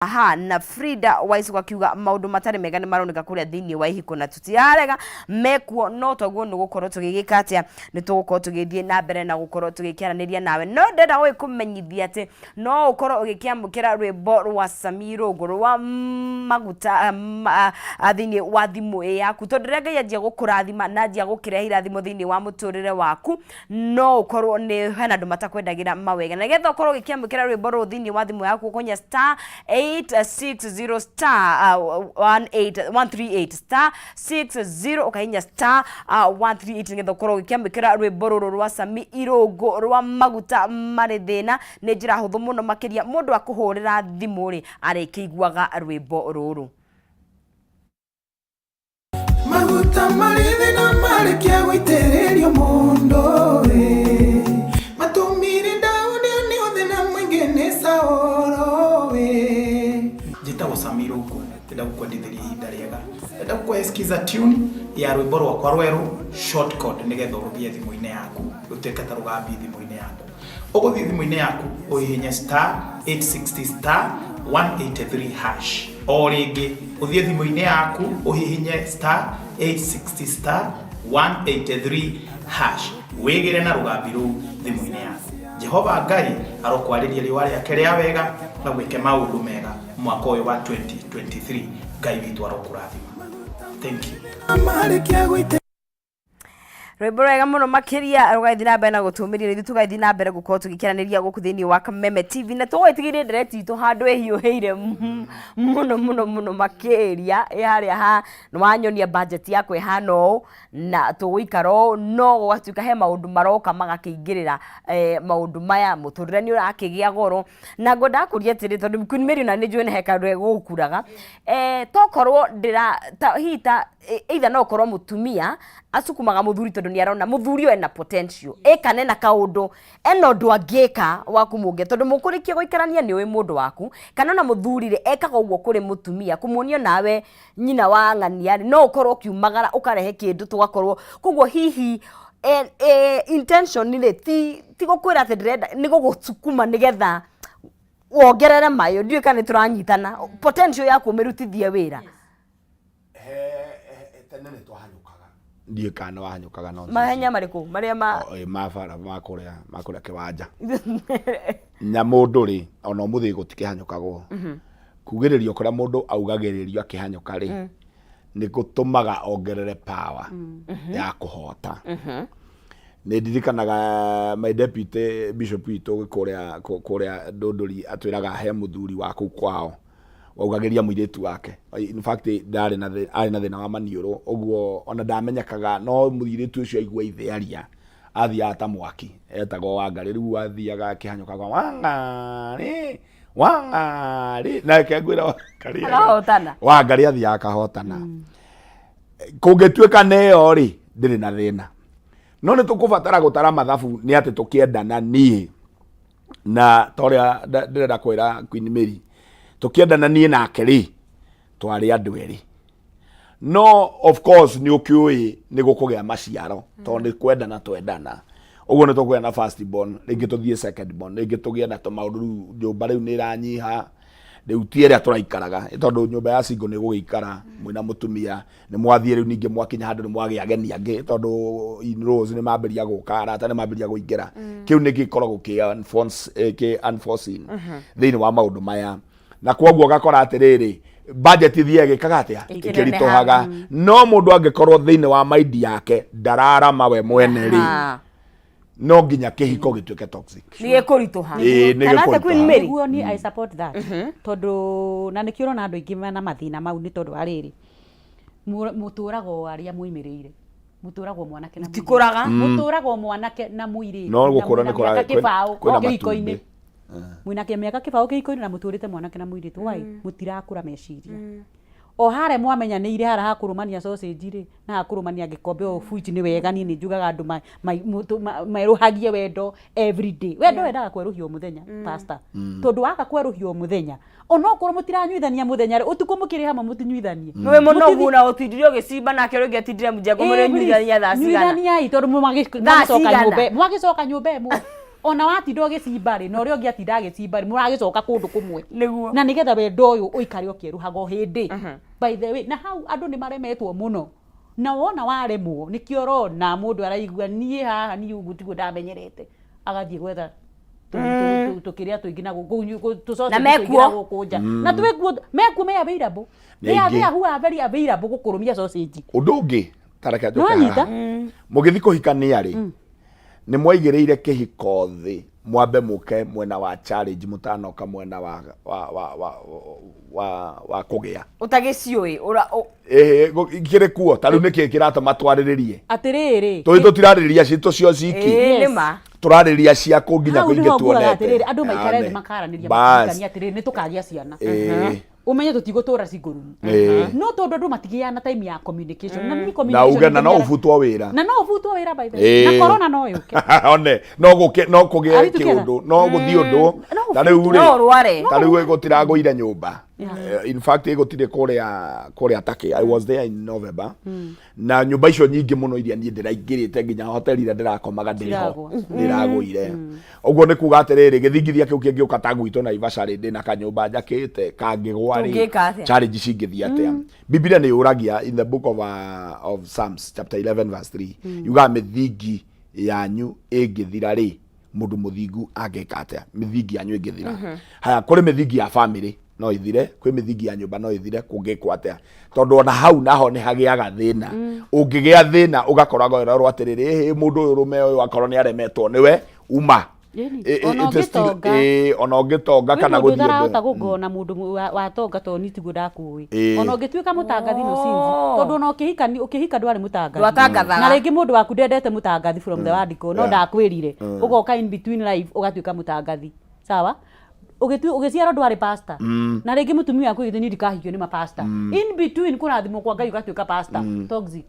Aha, na Frida Waicukũ akiuga maũndũ matarĩ mega nĩ maroneka kũrĩa thĩinĩ wa ihiko na tũtirarega mekuo no toguo nĩ gũkorwo tũgĩgĩka atĩa nĩ tũgũkorwo tũgĩthiĩ na mbere na gũkorwo tũgĩkĩaranĩria nawe no ndĩrenda gũgĩkũmenyithia atĩ no ũkorwo ũgĩkĩamũkĩra rwĩmbo rwa Sami Irũngũ rwa maguta thĩinĩ wa thimũ yaku tondũ rĩrĩa Ngai anjia gũkũrathima na anjia gũkĩrehe irathimo thĩinĩ wa mũtũrĩre waku no ũkorwo nĩ hena andũ matakwendagĩra mawega na nĩgetha ũkorwo ũgĩkĩamũkĩra rwĩmbo rũrũ thĩinĩ wa thimũ yaku ũkonya star 860 star 18 138 star 60 ũkahinya star 138 nĩgetha ũkorwo ũgĩkĩamũkĩra rwĩmbo rũrũ rwa Sami Irũngũ rwa maguta marĩ thĩna nĩ njĩra hũthũ mũno makĩria mũndũ akũhũrĩra thimũ rĩ arĩkĩiguaga rwĩmbo rũrũ. Maguta marĩ thĩna marĩkia gũitĩrĩrio mũndũ ĩ matũmire Daudi one thĩna mũingĩ nĩ Saũlũ ĩ. Njĩtagwo Sami Irũngũ, ndĩrenda gũkwendithĩria ihinda rĩega. Ndĩrenda gũkũhe skiza tune ya rwĩmbo rwakwa rwerũ short code nĩgetha ũrũgĩe thimũ-inĩ yaku, rũtuĩke ta rũgambi thimũ-inĩ yaku. Ũgũthiĩ thimũ-inĩ yaku ũhihinye star 860 star 183 hash. O rĩngĩ ũthiĩ thimũ-inĩ yaku ũhihinye star 860 star 183 hash wĩgĩre na rũgambi rũu thimũ-inĩ yaku. Jehova Ngai arokwarĩria riũa rĩake rĩa wega na gwĩke maũndũ mega mwaka ũyũ wa 2023. Ngai witũ arokũrathima. Thank you. Marĩkia gũitĩrĩrio Rwĩmbo rwega mũno makĩria rũgathiĩ na mbere na gũtũmĩria ithuĩ tũgathiĩ na mbere gũkorwo tũgĩkĩranĩria gũkũ thĩinĩ wa Kameme TV na tũgwĩtigĩrie ndereti itũ handũ ĩhiũhĩire mũno mũno mũno makĩria ĩ harĩa ha nĩwanyonia budget yakwa ĩhana ũũ na tũgũikara ũũ no gũgatuĩka he maũndũ maroka magakĩingĩrĩra eh, maũndũ maya mũtũrĩre nĩ ũrakĩgĩa goro na ngwendaga kũria atĩrĩ tondũ Queen Mary ona nĩ njũĩ nĩ he kaũndũ gũgũkuraga eh, tokorwo ndĩra ta, hihi ta either no ũkorwo mũtumia asukumaga mũthuri tondũ nĩ arona mũthuri ũyũ ena potential ĩka ena kaũndũ ena ũndũ angĩka wa kũmũngia tondũ mũkũrĩkia gũikarania nĩ ũĩ mũndũ waku kana ona mũthuri rĩ ekaga ũguo kũrĩ mũtumia kũmuonia nawe nyina wa ng'ania rĩ no ũkorwo ũkiumagara ũkarehe kĩndũ tũgakorwo koguo hihi intention rĩ ti gũkwĩra atĩ ndĩrenda nĩ gũgũsukuma nĩgetha wongerere mayũ ndiũĩ kana nĩ tũranyitana potential yaku ũmĩrutithie wĩra. He, he, tene nĩ twahanyũkaga ndiũĩ kana nĩ wahanyũkaga no Mahenya marĩkũ marĩa ma O, ĩ, ma bara ma kũrĩa ma kũrĩa kĩwanja na mũndũ rĩ ona ũmũthĩ gũtikĩhanyũkagwo kugĩrĩrio kũrĩa mũndũ augagĩrĩrio akĩhanyũka rĩ nĩ gũtũmaga ongerere power ya kũhota nĩ ndirikanaga my deputy bishop witũ kũrĩa kũrĩa Ndũndũri atwĩraga he mũthuri wa kũu kwao waugagĩria mũirĩtu wake in fact ndarĩ na arĩ na thĩna wa maniũrũ ũguo ona ndamenyekaga no mũirĩtu ũcio aigua ithe aria athiaga ta mwaki etagwo Wangarĩ rĩu athiaga akĩhanyũkaga Wangarĩ Wangarĩ na reke ngwĩre Wangarĩ Akahotana. Wangarĩ athiaga akahotana kũngĩtuĩka nĩyo rĩ ndĩrĩ na thĩna no nĩ tũkũbatara gũtara mathabu nĩ atĩ tũkĩendana niĩ na ta ũrĩa ndĩrenda kwĩra Queen Mary tũkĩendana niĩ nake rĩ twarĩ andũ erĩ no of course nĩ ũkĩũĩ nĩ gũkũgĩa maciaro tondũ nĩ kwendana twendana ũguo nĩ tũkũgĩa na first born rĩngĩ tũthiĩ second born rĩngĩ tũgĩe na tũmaũndũ rĩu nyũmba rĩu nĩ ĩranyiha rĩu ti ĩrĩa tũraikaraga ĩ tondũ nyũmba ya single nĩ gũgĩikara mwĩna mũtumia nĩ mwathiĩ rĩu ningĩ mwakinya handũ nĩ mwagĩa ageni angĩ tondũ in-laws nĩ mambĩrĩria gũka arata nĩ mambĩrĩria kũingĩra kĩu nĩ gĩkoragwo kĩ kĩ unforeseen thĩinĩ wa maũndũ maya na kwoguo ũgakora atĩrĩrĩ budget ithiaga ĩkaga atĩa Ĩkĩneneha. ĩkĩritũhaga no mũndũ angĩkorwo thĩinĩ wa mind yake ndararama we mwene rĩ no nginya kĩhiko gĩtuĩke toxic. Nĩ gĩkũritũha. Ĩĩ, nĩ Kana atĩa Queen gĩkũritũha. Mary? Nĩguo niĩ I support that tondũ na nĩkĩo ũrona andũ aingĩ mena mathĩna mau nĩ tondũ wa rĩrĩ mũtũraga o arĩa muimĩrĩire mũtũragwo mwanake na mũirĩtu. Mũtikũraga. Mũtũragwo mwanake na mũirĩtu No na gũkũra mwĩna nĩ kũra- mĩaka kĩbaũ kwĩna kĩhiko-inĩ. matumbĩ. Mwĩna mĩaka kĩbaũ kĩhiko-inĩ na mũtũrĩte mwanake na mũirĩtu why mũtirakũra meciria o harĩa mwamenyanĩire harĩa hakũrũmania sausage rĩ na hakũrũmania gĩkombe o fuji nĩ wega niĩ nĩ njugaga andũ merũhagie wendo every day wendo wendaga kwerũhio o mũthenya pastor tondũ waga kwerũhio o mũthenya onokorwo mũtiranyuithania mũthenya rĩ ũtukũ mũkĩrĩ hamwe mũtinyuithanie Wĩ mũnogu na ũtindire ũgĩcimba nake ũrĩa ũngĩ atindire mũjengo mũrĩ nyuithania thaa cigana. Nyuithaniai tondũ Thaa mwagĩcoka cigana? nyũmba mwagĩcoka nyũmba ĩmwe. Ona watinda ũgĩcimba rĩ, na ũrĩa ũngĩ atinda agĩcimba rĩ, mũragĩcoka kũndũ kũmwe. Nĩguo. Na nĩgetha wendo ũyũ ũikare ũkĩeruhaga o hĩndĩ. By the way, na hau andũ nĩ maremetwo mũno. Na wona waremwo, nĩkĩo ũrona mũndũ araigua niĩ haha niĩ ũguo tiguo ndamenyerete. Agathiĩ gwetha tũkĩrĩa tũingĩ na gũkũ, tũ Na sausage tũingĩ mekuo. na gũkũ nja. Na twĩkuo, mekuo me available. Nĩ They are aingĩ. there who are very available gũkũrũmia sausage. Ũndũ ũngĩ tareke njoke Nĩwanyita? haha. Mũgĩthiĩ kũhikania rĩ, nĩ mwaigĩrĩire kĩhiko thĩ mwambe mũke mwena wa challenge mũtanoka mwena wa wa wa wa wa, wa kũgĩa. Ũtagĩciũĩ ũra Ĩhĩ, kĩrĩ kuo ta rĩu nĩkĩ kĩratũma twarĩrĩrie? Atĩrĩrĩ. Tũĩ tũtirarĩrĩria citũ cio ciki. Ĩĩ, Yes. nĩ ma. Tũrarĩrĩria ciaku nginya Hau kũingĩ nĩho ngugaga tuonete. atĩrĩrĩ, andũ maikare thĩ Ane. makaranĩria, Bas. makirikania atĩrĩrĩ, nĩ tũkagĩa ciana. Ĩĩ. Umenye tũtigũtũra single room. Ĩĩ. No tondũ andũ matigĩaga na time ya communication. Na niĩ Na communication uge na no nĩ ũbutwo wĩra. Na no ũbutwo wĩra by the way. Ĩĩ. Na corona no yũke. One, no gũke no kũgĩe Are we together? kĩũndũ, no gũthiĩ ũndũ. No Ta rĩu rĩ, No ũrware. ta rĩu gũtiragũire nyũmba. In fact gũtirĩ kũrĩa kũrĩa Turkey. I was there in November. Na nyũmba icio nyingĩ mũno iria niĩ ndĩraingĩrĩte nginya hoteli iria ndĩrakomaga ndĩrĩ ho Ciragwa. nĩiragũire. Ũguo nĩ kuga atĩrĩrĩ, gĩthingithia kĩu kĩngĩũka ta gwitũ Naivasha rĩ, ndĩna kanyũmba njakĩte kangĩgwa rĩ, Tũngĩka atĩa? challenge cingĩthiĩ atĩa? Biblia nĩ yũragia in the book of Psalms chapter 11 verse 3, yugaga mĩthingi yanyu ĩngĩthira rĩ, mũndũ mũthingu angĩka atĩa? Mĩthingi yanyu ĩngĩthira. Haya, kũrĩ mĩthingi ya family no ĩthire, kwĩ mĩthingi ya nyũmba no ĩthire, kũngĩkwo atĩa? Tondũ ona hau naho nĩ hagĩaga thĩna. Ũngĩgĩa thĩna ũgakoragwo ũrerwo atĩrĩrĩ, ĩhĩ mũndũ ũyũ rũme ũyũ akorwo nĩ aremetwo nĩwe uma. Ĩni, Ĩ- ona it is still- ũngĩtonga. ĩ, ona ũngĩtonga Kwĩ kana mũndũ gũthiĩ ũndũ. ũtarahota gũngona mũndũ watonga tondũ niĩ tiguo ndakũĩ. Ona ũngĩtuĩka mũtangathi no sinzi. Tondũ ona ũkĩhika ũkĩhika ndwarĩ mũtangathi. Ndwatangathaga. Na rĩngĩ mũndũ waku ndendete mũtangathi from the word go, no ndakwĩrire. Ũgoka in between life ũgatuĩka mũtangathi. Sawa? Ũgĩciarwo ndwarĩ pastor. Na rĩngĩ mũtumia waku oigĩte niĩ ndikahikio nĩ mapastor. In between kũrathimwo kwa Ngai ũgatuĩka pastor. Toxic.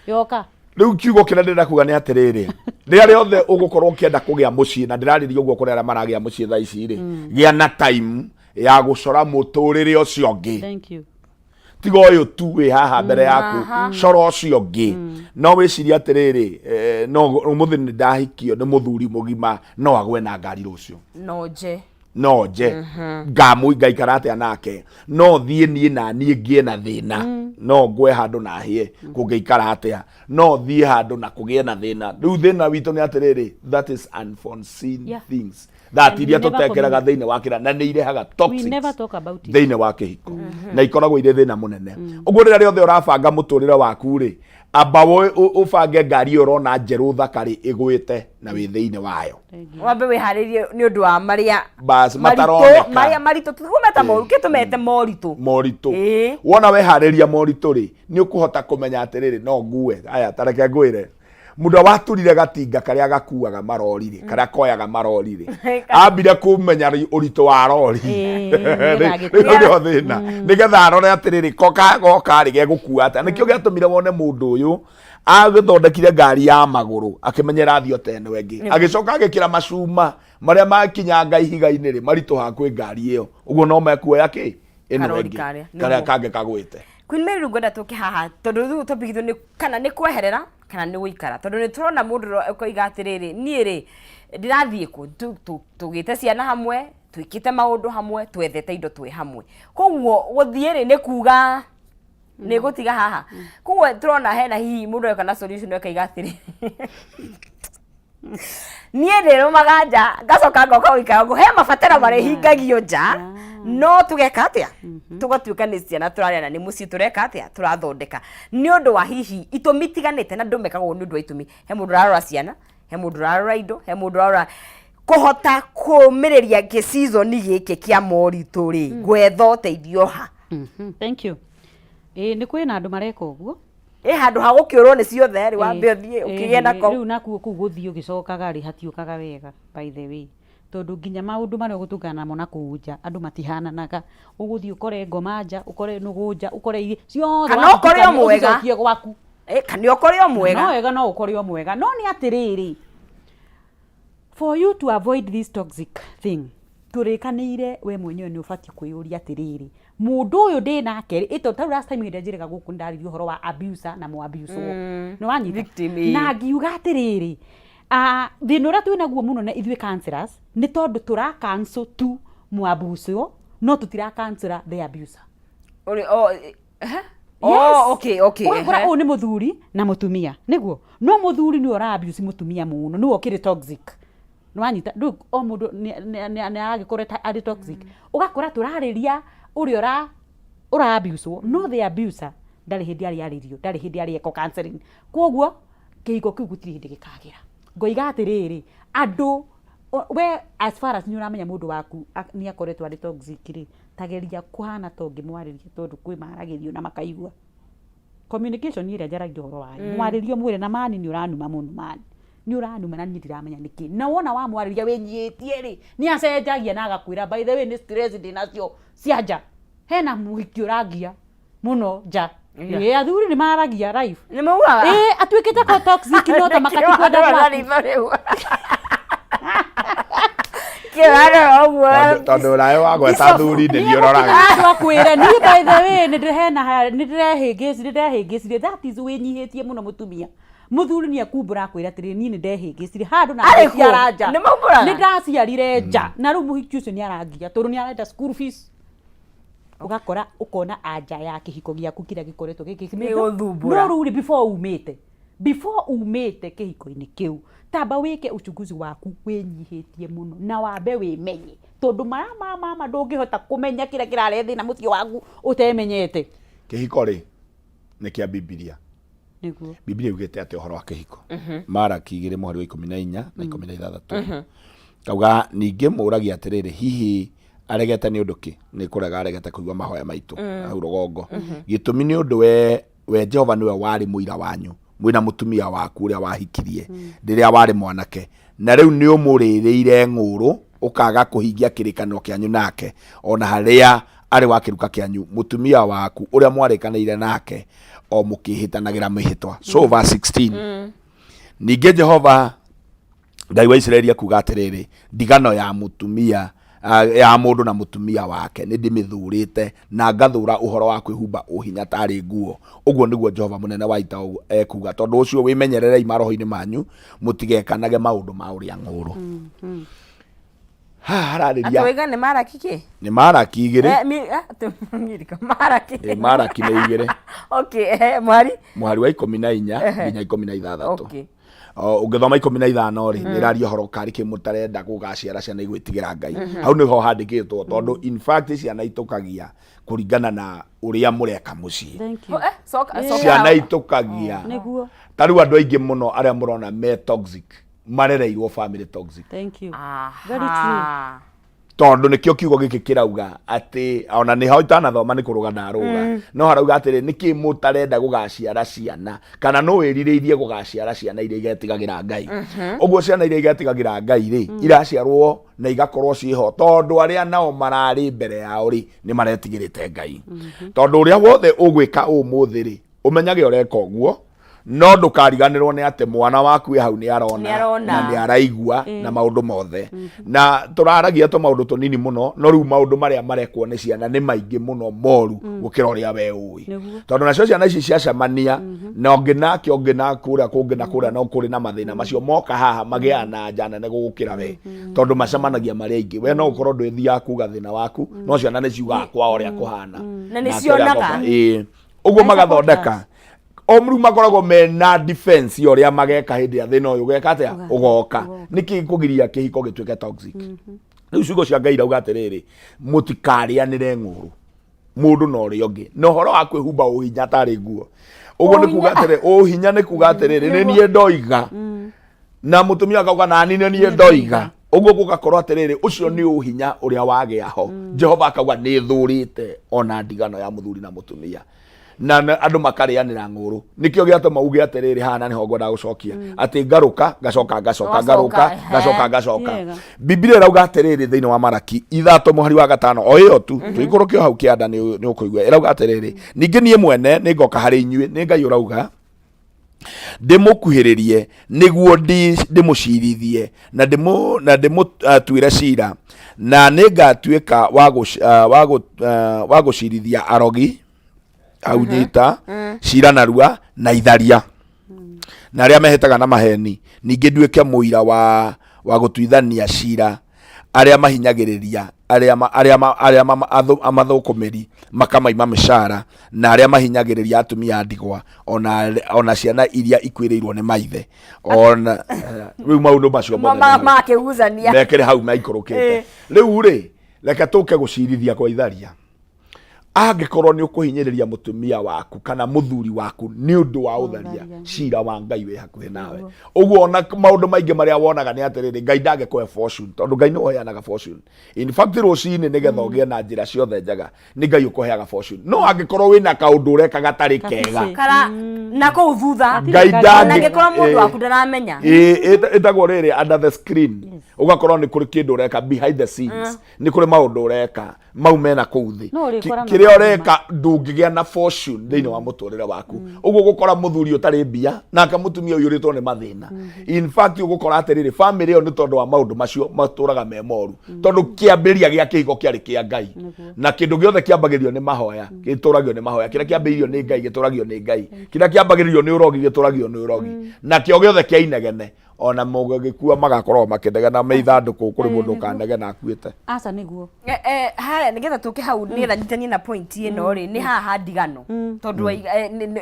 Yoka. Rĩu kiugo kĩrĩa ndĩrenda kuga nĩ atĩrĩrĩ, rĩrĩa rĩothe ũgũkorwo ũkĩenda kũgĩa mũciĩ, na ndĩrarĩria ũguo kũrĩ arĩa maragĩa mũciĩ thaa ici rĩ, gĩa na time ya gũcora mũtũrĩre ũcio ũngĩ. Thank you. Tiga ũyũ tu wĩ haha mbere yaku, cora ũcio ũngĩ. No wĩcirie atĩrĩrĩ, no ũmũthĩ nĩ ndahikio nĩ mũthuri mũgima, no agwe na ngari rũciũ. No nje. No nje. Ngamũ ngaikara atĩa nake? No thiĩ niĩ na niĩ ngĩe na thĩna. No ngwe handũ na hĩe, kũngĩikara atĩa? No thiĩ handũ na kũgĩe na thĩna. Rĩu thĩna witũ nĩ atĩrĩrĩ, that is unforeseen things. That And we iria never tũtekeraga communicate. thĩinĩ wa kĩra, na nĩ irehaga We toxics never talk about it. thĩinĩ wa kĩhiko. Na ikoragwo irĩ thĩna mũnene. Ũguo rĩrĩa rĩothe ũrabanga mũtũrĩre waku rĩ, amba ũbange ngari ĩyo ũrona njerũ thaka rĩ, ĩgwĩte na wĩ thĩinĩ wayo. Wambe wĩharĩrie nĩ ũndũ wa marĩa Bas, maritũ, mataroneka. marĩa maritũ, tũmeta moru, kĩ tũmete moritũ. Moritũ. Ĩĩ. Wona weharĩria moritũ rĩ, nĩ ũkũhota kũmenya atĩrĩrĩ, no ngue. Aya, ta reke ngwĩre. Mũndũ waturire gatinga karĩa gakuaga marori rĩ, karĩa koyaga marori rĩ, ambire kũmenya ũritũ wa rori. Ĩĩ, nĩgetha Rĩu agĩkue. nĩho thĩna. Nĩgetha arore atĩrĩrĩ, ko goka rĩ, gegũkua atĩa. Nĩkĩo gĩatũmire wone mũndũ ũyũ agĩthondekire ngari ya magũrũ, akĩmenya ĩrathiĩ o ta ĩno ĩngĩ. Agĩcoka agĩkĩra macuma marĩa makinyanga ihiga-inĩ rĩ, maritũhaga kwĩ ngari ĩyo. Ũguo no mekuoya kĩ? Ĩno Karori ĩngĩ. karĩa, Karĩa nĩguo. kangĩ kagwĩte. Queen Mary, rĩu ngwenda tũke haha tondũ rĩu topic itũ nĩ kana nĩ kweherera kana nĩ gũikara, tondũ nĩ tũrona mũndũ ũkoiga atĩrĩrĩ, niĩ rĩ ndĩrathiĩ kũ? Tũgĩte ciana hamwe, twĩkĩte maũndũ hamwe, twethete indo twĩ hamwe, koguo gũthiĩ rĩ nĩ kuga nĩ gũtiga haha. Koguo tũrona hena hihi mũndũ eka na solution akaiga atĩrĩ, niĩ ndĩrũmaga nja ngacoka ngoka gũikara gũkũ, he mabataro marĩhingagio nja, no tũgeka atĩa? Tũgatuĩka nĩ ciana tũrarĩa na nĩ mũciĩ tũreka atĩa? Tũrathondeka. Nĩ ũndũ wa hihi itũmi itiganĩte, na andũ mekaga ũguo nĩ ũndũ wa itũmi. He mũndũ ũrarora ciana, he mũndũ ũrarora indo, he mũndũ ũrarora kũhota kũmĩrĩria gĩ season gĩkĩ kĩa moritũ rĩ, gwetha ũteithio ha? Thank you. Ĩĩ, nĩ kwĩna andũ mareka ũguo. Ĩ handũ ha gũkĩũrwo nĩ ciothe rĩ, wambe ũthiĩ ũkĩgĩe nako. Rĩu nakuo kũu gũthiĩ ũgĩcokaga rĩ, hatiũkaga wega by the way. Tondũ nginya maũndũ marĩa ũgũtũngana namo na kũu nja, andũ matihananaga. Ũgũthiĩ ũkore ngoma nja, ũkore nũgũ nja, ũkore iria ciothe Kana ũkore o wacitukania, mwega. ũcicokie gwaku. Kana ũkore o mwega. No wega no ũkore o mwega. No nĩ atĩrĩrĩ, for you to avoid this toxic thing, tũrĩkanĩire we mwenyewe nĩ ũbatiĩ kwĩyũria atĩrĩrĩ, mũndũ ũyũ ndĩ nake rĩ, ĩto ta rĩu last time hĩndĩ ĩrĩa njĩrĩga gũkũ nĩndaririe ũhoro wa abuser na mũabuswo. Nĩ wanyita? Victim, ĩĩ. Na ngiuga atĩrĩrĩ, Ah, thĩna ũrĩa twĩ naguo mũno na ithuĩ counselors nĩ tondũ tũra cancel tu mwambucio no tũtira cancel the abuser. Ũrĩ- oh, eh, Yes. Oh, okay, okay, Ũgakora ehe. ũyũ nĩ mũthuri na mũtumia nĩguo no mũthuri nĩwe ũra abuse mũtumia mũno nĩwe ũkĩrĩ toxic nĩwanyita rĩu o mũndũ nĩ aragĩkorwo arĩ toxic ũgakora tũrarĩria ũrĩa ũra ũra abuse no the abuser ndarĩ hĩndĩ arĩ arĩrio ndarĩ hĩndĩ arĩ ekwo counseling koguo kĩhiko kĩu gũtirĩ hĩndĩ gĩkagĩra ngoiga atĩrĩrĩ andũ we as far as nĩ ũramenya mũndũ waku nĩ akoretwo arĩ toxic rĩ tageria kũhana ta ũngĩmwarĩria tondũ kwĩ maragĩrio na makaigua communication ĩrĩa njaragia ũhoro wayo mwarĩrio mwĩre na mani nĩ ũranuma mũno mani nĩ ũranuma na niĩ ndiramenya nĩkĩ na wona wamwarĩria wĩnyihĩtie rĩ nĩ acenjagia na agakwĩra by the way nĩ stress ndĩ nacio cia nja hena mũhiki ũrangia mũno nja Yeah. Ĩĩ, athuri nĩ maragia live Nĩ maugaga? Ĩĩ, atuĩkĩte ko toxic no ta makatikwenda gwaku Kĩrarora ũguo. Tondũ ũraĩ wagweta athuri nĩ niĩ ũroraga. Andũ akwĩre niĩ by the way nĩ ndĩrehena nĩ ndĩrehĩngĩcire ndĩrehĩngĩcire that is wĩnyihĩtie mũno mũtumia mũthuri nĩ ekumbũra akwĩra atĩrĩ niĩ nĩ ndehĩngĩcire handũ na Arĩ kũ? ngĩciara nja Nĩ maumbũraga? nĩ ndaciarire nja na rĩu mũhiki ũcio nĩ arangia tondũ nĩ arenda school fees ũgakora ũkona anja ya kĩhiko gĩaku kĩrĩa gĩkoretwo gĩkĩ Gĩgũthumbũra. no rĩu rĩ before umĩte before umĩte kĩhiko-inĩ kĩu tamba wĩke uchunguzi waku wĩnyihĩtie mũno na wambe wĩmenye tondũ maya ma mama ndũngĩhota kũmenya kĩrĩa kĩrarehe thĩna mũciĩ waku ũtemenyete Kĩhiko rĩ nĩ kĩa Bibilia. nĩguo Bibilia yugĩte atĩ ũhoro wa kĩhiko. Maraki igĩrĩ mũhari wa 14 na 16. Kauga ningĩ mũragia atĩrĩrĩ hihi aregete nĩ ũndũ kĩ? Nĩ kũrega aregete kũigua mahoya maitũ hau rũgongo. Gĩtũmi nĩ ũndũ we we Jehova nĩwe warĩ mũira wanyu mwĩna mũtumia waku ũrĩa wahikirie rĩrĩa warĩ mwanake na rĩu nĩ ũmũrĩrĩire ng'ũrũ ũkaga kũhingia kĩrĩkanĩro kĩanyu nake ona harĩa arĩ wa kĩruka kĩanyu mũtumia waku ũrĩa mwarĩkanĩire nake o mũkĩhĩtanagĩra mĩhĩtwa. So verse 16 ningĩ Jehova Ngai wa Isiraeli akuga atĩrĩrĩ ndigano ya mũtumia ya mũndũ na mũtumia wake nĩ ndĩmĩthũrĩte na ngathũra ũhoro wa kwĩhumba ũhinya tarĩ nguo ũguo nĩguo Jehova mũnene wa ita ekuga tondũ ũcio wĩmenyererei maroho-inĩ manyu mũtigekanage maũndũ ma ũrĩa ng'ũrũ. Haha hararĩria Atĩ waiga nĩ Maraki kĩ? Nĩ Maraki igĩrĩ. Mirika, Maraki. Maraki nĩ igĩrĩ. Okay, mũhari? Mũhari wa 14 nginya 16. Okay. Ũngĩthoma 15 rĩ, nĩ ĩraria ũhoro karĩ kĩ mũtarenda gũgaciara ciana igwĩtigĩra Ngai. Hau nĩho handĩkĩtwo tondũ in fact ciana itũkagia kũringana na ũrĩa mũreka mũciĩ. Thank you. Coka, coka. Ciana itũkagia. Nĩguo. Ta rĩu andũ aingĩ mũno arĩa mũrona me toxic marereirwo family toxic. Thank you. Aha. Very true. Tondũ nĩkĩo kiugo gĩkĩ kĩrauga atĩ ona nĩho itanathoma nĩ kũrũga ndarũga no harauga atĩrĩ nĩkĩ mũtarenda gũgaciara ciana kana no wĩrirĩirie gũgaciara ciana iria igetigagĩra Ngai ũguo ciana iria igetigagĩra Ngai rĩ iraciarwo na igakorwo ciĩho tondũ arĩa nao mararĩ mbere yao rĩ nĩ maretigĩrĩte Ngai tondũ ũrĩa wothe ũgwĩka ũmũthĩ rĩ ũmenyage ũreka ũguo no ndũkariganĩrwo nĩ atĩ mwana waku wĩ hau nĩ arona Nĩ arona. na nĩ araigua na maũndũ mothe na tũraragia tũ maũndũ tũnini mũno no rĩu maũndũ marĩa marekwo nĩ ciana nĩ maingĩ mũno moru gũkĩra ũrĩa we ũĩ Nĩguo. tondũ nacio ciana ici ciacemania na ũngĩ nake ũngĩ na kũrĩa kũngĩ na kũrĩa no kũrĩ na mathĩna macio moka haha magĩaga na nja nene gũgũkĩra we tondũ macemanagia marĩ aingĩ we no ũkorwo ndwĩthiaga kuga thĩna waku no ciana nĩ ciugaga kwao ũrĩa kũhana Na nĩ Nake ũrĩa cionaga. akoka. Ĩĩ. Ũguo magathondeka o rĩu makoragwo mena defense ya ũrĩa mageka hĩndĩ ya thĩna ũyũ ũgeka atĩa ũgoka nĩkĩ kũgiria kĩhiko gĩtuĩke toxic rĩu ciugo cia Ngai irauga atĩrĩrĩ mũtikarĩanĩre ng'ũrũ mũndũ na ũrĩa ũngĩ na ũhoro wa kwĩhumba ũhinya tarĩ nguo ũguo nĩ kuga atĩrĩ ũhinya nĩ kuga atĩrĩrĩ nĩ niĩ ndoiga na mũtumia akauga nani nĩ niĩ ndoiga ũguo gũgakorwo atĩrĩrĩ ũcio nĩ ũhinya ũrĩa wagĩa ho Jehova akauga nĩ thũrĩte ona ndigano ya mũthuri na mũtumia na andũ makarĩanĩra ng'ũrũ nĩkĩo gĩatũma uge atĩrĩrĩ haha na nĩho ngwendaga gũcokia atĩ ngarũka ngacoka ngacoka ngarũka ngacoka ngacoka Biblia ĩrauga atĩrĩrĩ thĩinĩ wa Maraki 3 mũhari wa 5 o ĩyo tu tũikũrũke o hau kĩanda nĩ ũkũigua ĩrauga atĩrĩrĩ ningĩ niĩ mwene nĩ ngoka harĩ inyuĩ nĩ Ngai ũrauga ndĩmũkuhĩrĩrie nĩguo ndĩmũcirithie na ndĩmũtuĩre cira na nĩngatuĩka wa gũcirithia arogi au nyita cira narua na itharia. Na arĩa mehĩtaga na maheni, ningĩ nduĩke mũira wa wa gũtuithania cira arĩa mahinyagĩrĩria arĩa ma- arĩa ma- arĩa ma- athu- amathũkũmĩri makamaima mĩcara na arĩa mahinyagĩrĩria atumia a ndigwa ona ona ciana iria ikuĩrĩirwo nĩ maithe ona rĩu maũndũ macio mothe me hau. Makĩgucania. Mekĩrĩ hau maikũrũkĩte. Rĩu rĩ, reke tũke gũcirithia kwa itharia. Angĩkorwo nĩ ũkũhinyĩrĩria mũtumia waku kana mũthuri waku nĩ ũndũ wa ũtharia, cira wa Ngai wĩ hakuhĩ nawe. Ũguo ona maũndũ maingĩ marĩa wonaga nĩ atĩrĩrĩ, Ngai ndangĩkũhe fortune, tondũ Ngai nĩwe ũheanaga fortune. In fact rũcinĩ nĩgetha ũgĩe na njĩra ciothe njega, nĩ Ngai ũkũheaga fortune. No angĩkorwo wĩna kaũndũ ũreka gatarĩ kega, Kara na kũu thutha. Ngai Ona ndangĩ angĩkorwo mũndũ waku ndaramenya. Ĩtagwo rĩrĩ under the screen, ũgakorwo nĩ kũrĩ kĩndũ ũreka behind the scenes, nĩ kũrĩ maũndũ ũreka mau mena kũu thĩ. No ũrĩkora Kĩrĩa maũndũ ũreka ndũngĩgĩa na fortune thĩinĩ wa mũtũrĩre waku. Ũguo ũgũkora mũthuri ũtarĩ mbia nake mũtumia ũiyũrĩtwo nĩ mathĩna. In fact ũgũkora atĩrĩrĩ, famĩlĩ ĩyo nĩ tondũ wa maũndũ macio matũraga me moru, tondũ kĩambĩrĩria gĩa kĩhiko kĩarĩ kĩa Ngai, na kĩndũ gĩothe kĩambagĩrĩrio nĩ mahoya gĩtũragio nĩ mahoya, kĩrĩa kĩambĩrĩirio nĩ Ngai gĩtũragio nĩ Ngai, kĩrĩa kĩambagĩrĩrio nĩ ũrogi gĩtũragio nĩ ũrogi, nakĩo gĩothe kĩa inegene ona mũgĩkua magakorwo makĩnegena me ithandũkũ kũrĩ mũndũ ũkanegena akuĩte. Aca nĩguo. Harĩa nĩgetha tũke hau nĩgetha nyitanie na point ĩno rĩ, nĩ haha ndigano, tondũ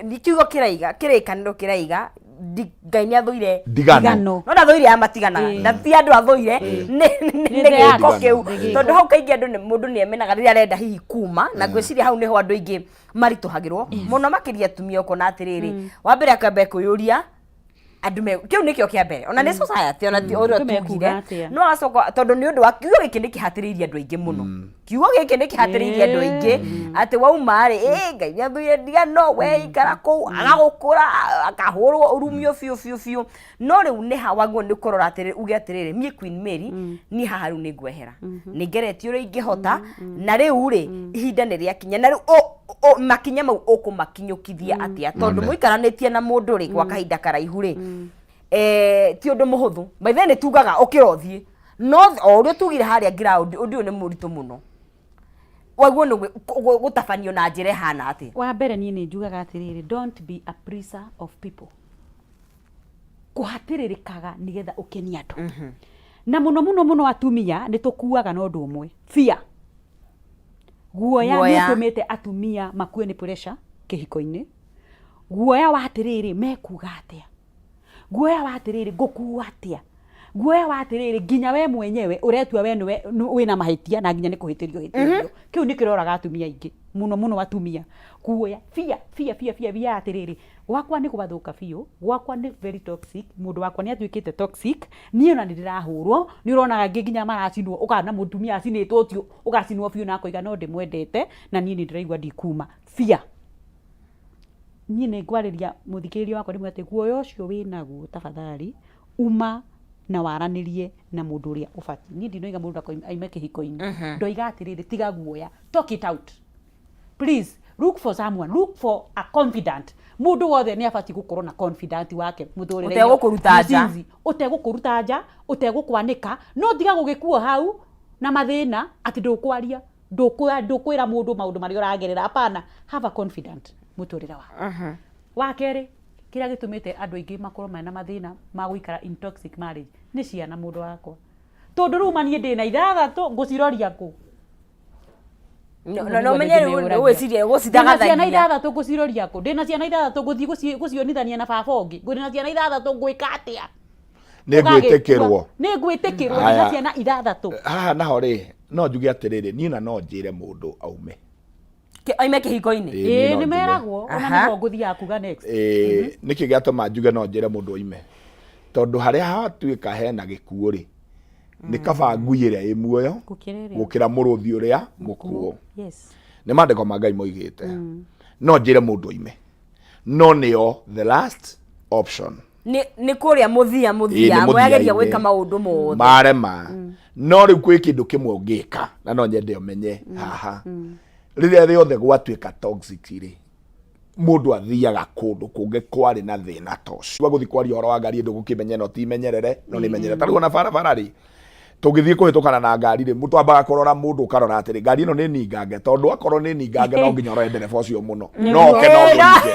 nĩ kiugo kĩraiga, kĩrĩkanĩro kĩraiga Ngai nĩ athũire ndigano. Ndigano. No ndathũire aya matiganaga, na ti andũ athũire, nĩ nĩ gĩko the kĩu, act. Nĩ gĩko. Tondũ hau kaingĩ andũ mũndũ nĩ emenaga rĩrĩa arenda hihi kuma, na ngwĩciria hau nĩho andũ aingĩ maritũhagĩrwo mũno makĩria atumia. Ũkona atĩrĩrĩ, wa mbere akamba kwĩyũria andũ me kĩu nĩkĩo kĩa mbere, ona nĩ society, ona ti ũrĩa Andũ mekuga tugire atĩa? No acoka, tondũ nĩ ũndũ wa kiugo gĩkĩ nĩ kĩhatĩrĩirie andũ aingĩ mũno. Kiugo gĩkĩ nĩ kĩhatĩrĩirie andũ aingĩ atĩ wauma rĩ, ĩ Ngai nĩ athũire ndigano, we ikara kũu, agagũkũra, akahũrwo ũrumio biũ biũ biũ. No rĩu nĩ ha wagwo nĩ kũrora atĩrĩrĩ, uge atĩrĩrĩ, niĩ Queen Mary, niĩ haha rĩu nĩ ngwehera, nĩ ngeretie ũrĩa ingĩhota, na rĩu rĩ, ihinda nĩ rĩakinya, na rĩu makinya mau ũkũmakinyũkithia atĩa, tondũ mũikaranĩtie na mũndũ rĩ gwa kahinda karaihu rĩ, ti ũndũ mũhũthũ. By the way, nĩ tugaga ũkĩra ũthiĩ, no o ũrĩa tugire harĩa ground, ũndũ ũyũ nĩ mũritũ mũno. Waguo nĩ gũtabanio na njĩra ĩhana atĩa? Wa mbere niĩ nĩ njugaga atĩrĩrĩ, don't be a pleaser of people. Kũhatĩrĩrĩkaga nĩgetha ũkenie andũ, na mũno mũno mũno atumia nĩ tũkuaga na ũndũ ũmwe, fear, guoya nĩ Guoya. Ũtũmĩte atumia makue nĩ pressure kĩhiko-inĩ, guoya wa atĩrĩrĩ, mekuga atĩa, guoya wa atĩrĩrĩ, ngũkua atĩa, guoya wa atĩrĩrĩ, nginya we mwenyewe ũretua we nĩwe wĩna mahĩtia na nginya nĩ kũhĩtĩrio hĩtĩrio. Kĩu nĩ kĩroraga atumia aingĩ mũno mũno, atumia guoya, fear, fear, fear, fear, fear atĩrĩrĩ, gwakwa nĩ gwathũka biũ, gwakwa nĩ very toxic, mũndũ wakwa nĩ atuĩkĩte toxic, niĩ ona nĩ ndĩrahũrwo. Nĩ ũronaga angĩ nginya maracinwo, ũkona mũtumia acinĩtwo ũthiũ ũgacinwo biũ na akoiga no ndĩmwendete na niĩ nĩ ndĩraigua ndikuma. Fear. Niĩ nĩ ngwarĩria mũthikĩrĩria wakwa ndĩmwĩre atĩ guoya ũcio wĩnaguo, tafadhali uma na waranĩrie na mũndũ ũrĩa ũbatiĩ. Niĩ ndinoiga mũndũ aime kĩhiko-inĩ, ndoiga atĩrĩrĩ, tiga guoya, talk it out, please. Look for someone, look for a confidant. Mũndũ wothe nĩ abatiĩ gũkorwo na confidant wake mũtũrĩre-inĩ. Ũtegũkũruta nja. Mũcinzi, ũtegũkũruta nja, ũtegũkwanĩka, no tiga gũgĩkuo hau na mathĩna atĩ ndũkwaria, ndũkwĩra mũndũ maũndũ marĩa ũragerera. Hapana, have a confidant mũtũrĩre waku. Wa kerĩ, kĩrĩa gĩtũmĩte andũ aingĩ makorwo mena mathĩna ma gũikara in toxic marriage nĩ ciana, mũndũ wakwa, tondũ rĩu maniĩ ndĩna 6, ngũciroria kũ? No menye rĩu ũgwĩciria Ndĩna ciana gũcithagathagia. 6, ngũciroria kũ? Ndĩna ciana 6, ngũthiĩ gũcionithania na baba ũngĩ? Ndĩna ciana 6, ngwĩka atĩa? Nĩ ngwĩtĩkĩrwo. Nĩ ngwĩtĩkĩrwo ndĩna Haya. ciana 6? Haha naho rĩ, no njuge atĩrĩrĩ, niĩ na no njĩre mũndũ aume. Aime kĩhiko-inĩ. Ĩĩ, niĩ Ĩĩ, no nĩ njuge. meragwo ona nĩho ngũthiaga kuga next. Ĩĩ, nĩkĩ gĩatũma njuge no njĩre mũndũ oime? Tondũ harĩa hatuĩka hena gĩkuũ rĩ, nĩ kaba ngui ĩrĩa ĩ muoyo Gũkĩra ĩrĩa gũkĩra mũrũthi ũrĩa mũkuũ. Nĩ maandĩko ma Ngai moigĩte. No njĩre mũndũ oime, no nĩo the last option. Nĩ kũrĩa mũthia Ĩĩ, mũthia nĩ mwageria mũthia-inĩ. gwĩka maũndũ mothe marema. No rĩu kwĩ kĩndũ kĩmwe ũngĩka na no nyende ũmenye haha. Rĩrĩa rĩothe gwatuĩka toxic rĩ, mũndũ athiaga kũndũ kũngĩ kwarĩ na thĩna ta ũcio. Gũthiĩ kwaria ũhoro wa ngari, ndũgũkĩmenya ĩno ti menyerere, no nĩ menyerere. Ta rĩu ona barabara rĩ, tũngĩthiĩ kũhĩtũkana na ngari rĩ, twambaga kũrora, mũndũ ũkarora atĩrĩ, ngari ĩno nĩ ningange, tondũ akorwo nĩ ningange no nginya ũrore ndereba ũcio mũno, no oke no mũringe.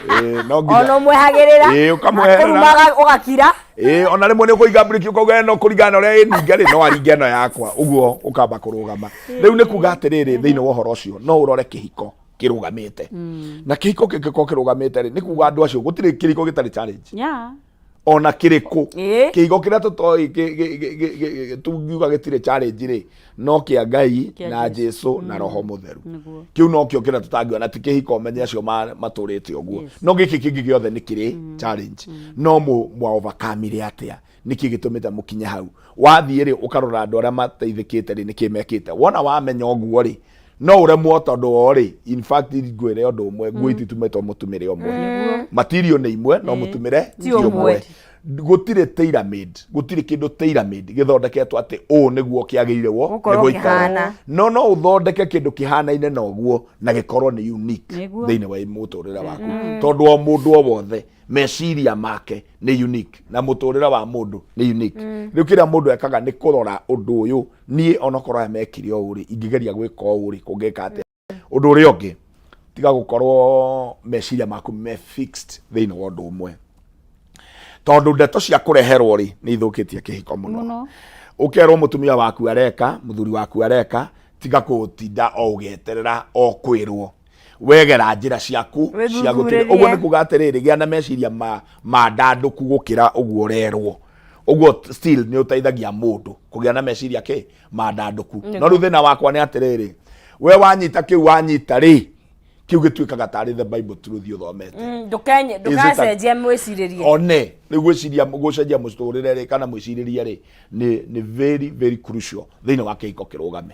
Ĩĩ, no nginya Ona ũmwehagĩrĩra. Ĩĩ, ũkamweherera. Akũrumaga ũgakira. Ĩĩ, ona rĩmwe nĩ ũkũiga mburĩki ũkauga ĩno kũringana na ũrĩa ĩninga rĩ no aringe ĩno yakwa ũguo ũkamba kũrũgama rĩu nĩ kuga atĩrĩrĩ thĩinĩ wa ũhoro ũcio no ũrore kĩhiko kĩrũgamĩte na kĩhiko kĩngĩkorwo kĩrũgamĩte rĩ nĩ kuga andũ acio gũtirĩ kĩhiko gĩtarĩ challenge ona kĩrĩkũ. Kĩhigo kĩrĩa tũtoĩ tungiuga gĩtirĩ challenge rĩ no kĩa Ngai Kĩa na Jesũ. Jesu na Roho Mũtheru. Nĩguo. Kĩu nokĩo kĩrĩa tũtangiona ti kĩhiko ũmenye acio matũrĩte ũguo. No gĩkĩ kĩngĩ gĩothe nĩ kĩrĩ challenge. No mwa overcome-ire atĩa? Nĩkĩ gĩtũmĩte mũkinye hau? Wathiĩ rĩ ũkarora andũ arĩa mateithĩkĩte rĩ nĩkĩ mekĩte. Wona wamenya ũguo rĩ no ũremwo tondũ o rĩ in fact ngwĩre ũndũ ũmwe nguo ititumĩtwo mũtumĩre ũmwe. Material nĩ imwe no mũtumĩre Ti ti ũmwe. ũmwe. Gũtirĩ tailor made, gũtirĩ kĩndũ tailor made gĩthondeketwo atĩ ũũ nĩguo kĩagĩrĩire wo Gũkorwo nĩ gũikara. kĩhana. No no ũthondeke kĩndũ kĩhanaine na ũguo na gĩkorwo nĩ unique Nĩguo. thĩinĩ wa mũtũrĩre waku. Tondũ o mũndũ o wothe meciria make nĩ unique na mũtũrĩre wa mũndũ nĩ unique. Rĩu kĩrĩa mũndũ ekaga nĩ kũrora ũndũ ũyũ niĩ onokorwo aya mekire ũũ rĩ ingĩgeria gwĩka ũũ rĩ kũngĩka atĩa. Ũndũ ũrĩa ũngĩ tiga gũkorwo meciria maku me fixed thĩinĩ wa ũndũ ũmwe tondũ ndeto cia kũreherwo rĩ nĩ ithũkĩtie kĩhiko mũno. Mũno. Ũkerwo mũtumia waku areka, mũthuri waku areka, tiga gũtinda o ũgĩeterera o kwĩrwo. Wegera njĩra ciaku cia gũtĩrĩ. Wĩthuthurĩrie. Ũguo nĩ kuga atĩrĩrĩ, gĩa na meciria mandandũku gũkĩra ũguo ũrerwo. Ũguo still nĩ ũteithagia mũndũ kũgĩa na meciria kĩ mandandũku. No rĩu thĩna wakwa nĩ atĩrĩrĩ, we wanyita kĩu wanyita rĩ, kĩu gĩtuĩkaga tarĩ the Bible truth ũthomete. Ndũkacenjia mwĩcirĩrie. One, rĩu gwĩciria gũcenjia mũtũrĩre rĩ kana mwĩcirĩrie rĩ nĩ very very crucial thĩinĩ wa kĩhiko kĩrũgame.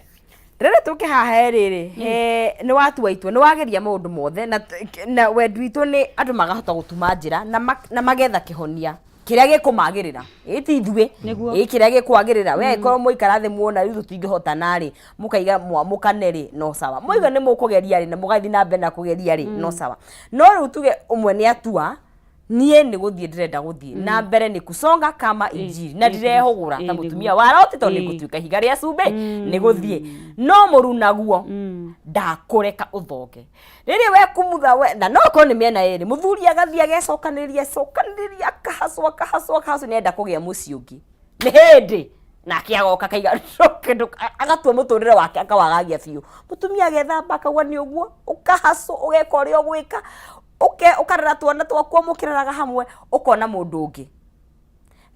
Rĩrĩ tũke haha rĩrĩ, he nĩ watua itua, nĩ wageria maũndũ mothe na na wendi witũ nĩ andũ makahota gũtuma njĩra na magetha kĩhonia kĩrĩa gĩkũmagĩrĩra. Ĩ ti ithuĩ. Nĩguo. Ĩ kĩrĩa gĩkwagĩrĩra. We angĩkorwo mwaikara thĩ muona rĩu tũtingĩhotana rĩ, mũkaiga mwamũkane rĩ, no sawa. Mwaiga nĩ mũkũgeria rĩ, na mũgathiĩ na mbere na kũgeria rĩ, no sawa. No rĩu tuge ũmwe nĩ atua, niĩ nĩ gũthiĩ ndĩrenda gũthiĩ na mbere nĩ kusonga kama injiri na ndirehũgũra ta mũtumia wa Loti tondũ nĩ ngũtuĩka ihiga rĩa cumbĩ nĩ gũthiĩ no mũrunaguo ndakũreka ũthonge rĩrĩ we kumutha we na no korwo nĩ mĩena ĩrĩ mũthuri agathiĩ agecokanĩrĩria cokanĩrĩria akahacwo akahacwo akahacwo nĩ enda kũgĩa mũciĩ ũngĩ nĩ hĩndĩ nake agoka akaiga kĩndũ agatua mũtũrĩre wake akawagagia biũ mũtumia agethamba akauga nĩ ũguo ũkahacwo ũgeka ũrĩa ũgwĩka Ũke ũkarera twana twaku mũkĩreraga hamwe ũkona mũndũ ũngĩ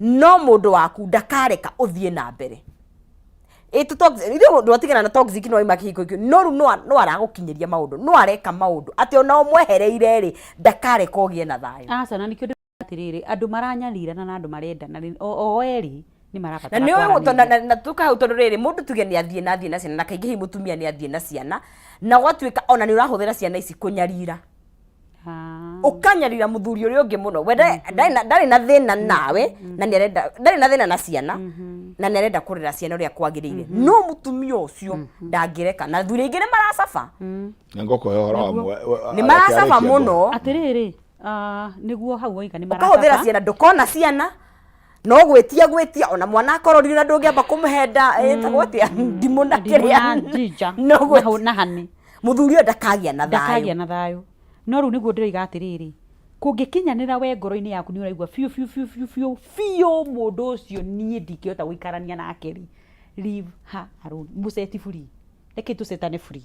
no mũndũ waku ndakareka ũthiĩ na mbere. Ĩ tũ toxic ithuĩ ndwatigana na toxic no wauma kĩhiko kĩu no rĩu no aragũkinyĩria maũndũ no areka maũndũ atĩ ona ũmwehereire rĩ ndakareka ũgĩe na thayũ. Aca na nĩkĩo ndĩrauga atĩrĩrĩ andũ maranyarirana na andũ marendana rĩ o erĩ nĩ Na marabatara nĩ ũĩ kwaranĩria. na tũka hau tondũ rĩrĩ mũndũ tuge nĩ athiĩ na athiĩ na ciana na kaingĩ hihi mũtumia nĩ athiĩ na ciana na gwatuĩka ona nĩ ũrahũthĩra ciana ici kũnyarira. Ũkanyarira mũthuri ũrĩa ũngĩ mũno we ndarĩ na ndarĩ na thĩna nawe na nĩ arenda ndarĩ na thĩna na ciana na nĩ arenda kũrera ciana ũrĩa kwagĩrĩire no mũtumia ũcio ndangĩreka na athuri aingĩ nĩ maracaba. Na ngũkũhe ũhoro wa Nĩ maracaba mũno. Atĩrĩrĩ, ah, nĩguo hau woiga nĩ Ũkahũthĩra maracaba. ciana ndũkona ciana no gwĩtia gwĩtia ona mwana akororire na ndũngĩamba kũmũhe nda ĩtagwo atĩa ndimũ na Ndimũ kĩrĩa na ginger, no na na honey. Mũthuri ũyũ ndakagĩa na thayũ. Ndakagĩa na thayũ. No rĩu nĩguo ndĩroiga atĩrĩrĩ, kũngĩkinyanĩra we ngoro-inĩ yaku nĩ ũraigua biũ biũ biũ biũ biũ biũ mũndũ ũcio niĩ ndingĩhota gũikarania nake rĩ, leave her alone. Mũceti free. Reke tũcetane free.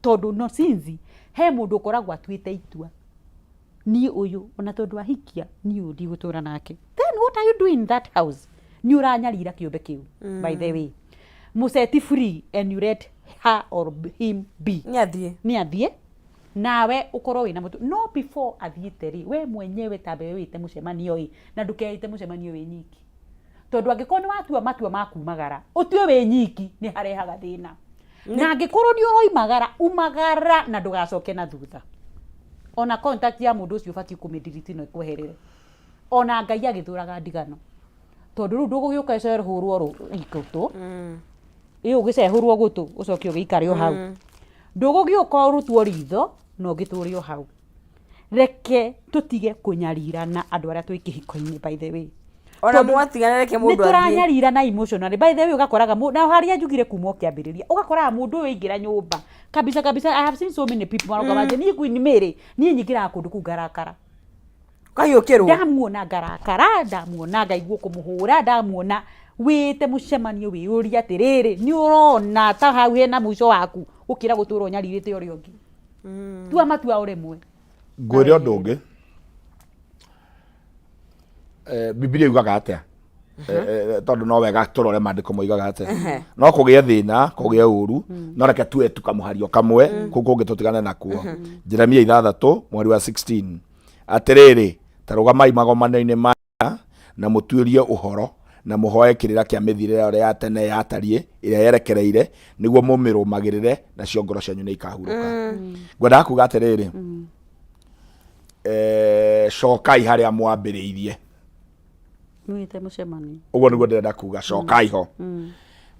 Tondũ no since he mũndũ ũkoragwo atuĩte itua, niĩ ũyũ ona tondũ ahikia niĩ ũyũ ndigũtũra nake. Then what are you doing in that house? Nĩ ũranyarira kĩũmbe kĩu by the way. Mũceti free and you let her or him be. Nĩ athiĩ. Nĩ athiĩ nawe ũkorwo wĩna mũtu no before athiĩte rĩ we mwenyewe tambe wĩte mũcemanio ĩ na ndũkeĩte mũcemanio wĩ nyiki tondũ angĩkorwo nĩ watua matua ma kumagara ũtue wĩ nyiki nĩ harehaga thĩna na angĩkorwo nĩ ũroimagara umagara na ndũgacoke na thutha ona contact ya mũndũ ũcio ũbatiĩ kũmĩ delete na ĩkweherere ona Ngai agĩthũraga ndigano tondũ rĩu ndũgũgĩũka ĩcehũrwo gũtũ ĩ ũgĩcehũrwo gũtũ ũcoke ũgĩikare o hau ndũgũgĩũka ũrutwo ritho na ũgĩtũre o hau reke tũtige kũnyarirana andũ arĩa twĩ kĩhiko-inĩ by the way. Ona Tondũ mwatigana reke nĩ mũndũ athiĩ. tũranyarira na emotionally by the way ũgakoraga na harĩa njugire kuma ũkĩambĩrĩria ũgakoraga mũndũ ũyũ aingĩra nyũmba kabisa kabisa. I have seen so many people maroka mm. Niĩ Queen Mary, niĩ nyingĩraga kũndũ kũu ngarakara. Ũkahiũkĩrwo. Ndamuona ngarakara, ndamuona ngaigua kũmũhũra, ndamuona wĩte mũcemanio wĩyũrie atĩrĩrĩ, nĩ ũrona ta hau hena mũico waku gũkĩra gũtũra ũnyarirĩte ũrĩa ũngĩ. Tua matua o rĩmwe. Ngwĩre ũndũ ũngĩ. Bibilia yugaga atĩa? Tondũ no wega tũrore maandĩko moigaga atĩa. No kũgĩe thĩna, kũgĩe ũru, no reke tue tu kamũhario kamwe, kũu kũngĩ tũtigane nakuo. Jeremia 6 mweri wa 16, atĩrĩrĩ, ta rũgamai magomano-inĩ maya na mũtuĩrie ũhoro na mũhoe kĩrĩra kĩa mĩthiĩre ya ũrĩa ya tene yatariĩ ĩrĩa yerekereire, nĩguo mũmĩrũmagĩrĩre, nacio ngoro cianyu nĩ ikahurũka. Ngwendaga kuga atĩrĩrĩ, cokai harĩa mwambĩrĩirie. Mwĩte mũcemanio. Ũguo nĩguo ndĩrenda kuga, cokai ho.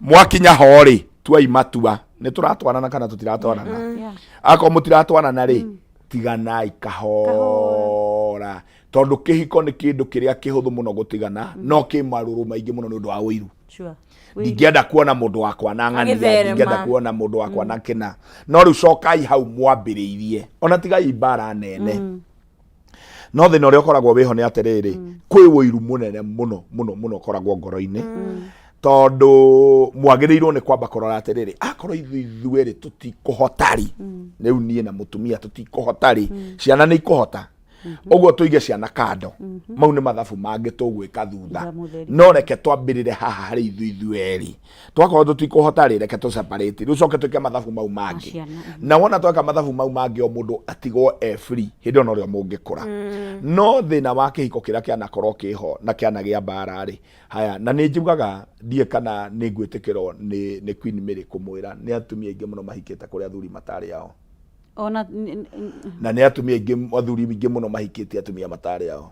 Mwakinya ho rĩ, tuai matua nĩ tũratwarana kana tũtiratwarana. Akorwo mũtiratwarana rĩ, tiganai kahora, tondũ kĩhiko nĩ kĩndũ kĩrĩa kĩhũthũ mũno gũtigana, no kĩ marũrũ maingĩ mũno nĩ ũndũ wa ũiru. Ndingĩenda kuona mũndũ wakwa na ng'ania, Agĩtherema. ndingĩenda kuona mũndũ wakwa na kĩna. No rĩu cokai hau mwambĩrĩirie, ona tigai mbara nene. No thĩna ũrĩa ũkoragwo wĩho nĩ atĩrĩrĩ, kwĩ ũiru mũnene mũno mũno mũno ũkoragwo ngoro-inĩ, tondũ mwagĩrĩirwo nĩ kwamba kũrora atĩrĩrĩ, akorwo ithuĩ ithuerĩ tũtikũhota rĩ, rĩu niĩ na mũtumia tũtikũhota rĩ, ciana nĩ ikũhota? Ũguo tũige ciana kando, mau nĩ mathabu mangĩ tũgwĩka thutha. Thutha mũtheri. No reke twambĩrĩre haha harĩ ithuĩ ithuerĩ. Twakorwo tũtikũhota rĩ, reke tũ separate, rĩu coke twĩke mathabu mau mangĩ. Maciana. Na wona tweka mathabu mau mangĩ, o mũndũ atigwo e free, hĩndĩ ĩyo norĩo mũngĩkũra. No thĩna wa kĩhiko kĩrĩa kĩanakorwo kĩho na kĩanagĩa mbara rĩ, haya, na nĩ njugaga ndiĩ kana nĩ ngwĩtĩkĩrwo nĩ Queen Mary kũmwĩra, nĩ atumia aingĩ mũno mahikĩte kũrĩ athuri matarĩ ao. Ona Na nĩ atumia aingĩ, athuri aingĩ mũno mahikĩtie atumia matarĩ ao.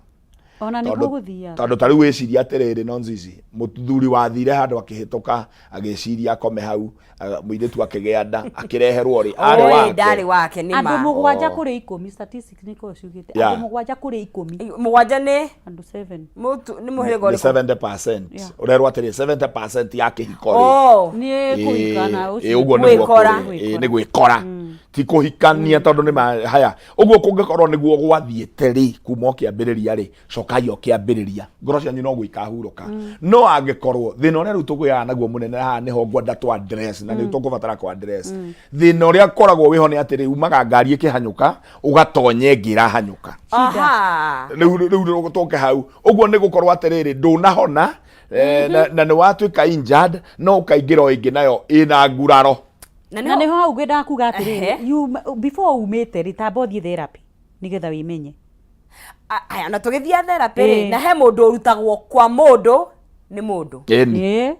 Ona nĩguo gũthiaga. Tondũ ta rĩu wĩciria atĩrĩrĩ, nonzici mũthuri wathire handũ akĩhĩtũka agĩciria akome hau, mũirĩtu akĩgĩa nda akĩreherwo rĩ, arĩ Oi, wake? Ndarĩ wake nĩ Andũ ma. 7 kũrĩ 10, statistics nĩkorwo ciugĩte andũ 7 kũrĩ 10. 7 nĩ Andũ 7. Mũtu nĩ mũhĩrĩga Nĩ ũrĩkũ? 70%. Ũrerwo atĩrĩ, 70% ya kĩhiko rĩ, Oh. Nĩ kũhikana. Ĩ, ũguo nĩguo Gwĩkora. kũrĩ. Ĩ, nĩ gwĩkora, ti kũhikania, tondũ nĩ haya ũguo kũngĩkorwo nĩguo gwathiĩte rĩ kuma o kĩambĩrĩria rĩ, cokai o kĩambĩrĩria, ngoro cianyu no gwĩkahurũka. No angĩkorwo thĩna ũrĩa rĩu tũgĩaga naguo mũnene haha nĩho ngwenda tũ address, na nĩ tũkũbatara kũ address thĩna ũrĩa ũkoragwo wĩho, nĩ atĩrĩ, umaga ngari ĩkĩhanyũka ũgatonye ĩngĩ ĩrahanyũka. Rĩu tũke hau ũguo nĩ gũkorwo atĩrĩrĩ, ndũnahona, na nĩ watuĩka injured, no ũkaingĩra o ĩngĩ nayo ĩna nguraro. Na Na nĩho nĩho hau ngwendaga kuga atĩrĩrĩ, before umĩte rĩ, tamba ũthiĩ therapy nĩgetha wĩmenye. Aya, na tũgĩthiĩ therapy rĩ, na he mũndũ ũrutagwo kwa mũndũ nĩ mũndũ. Ĩni.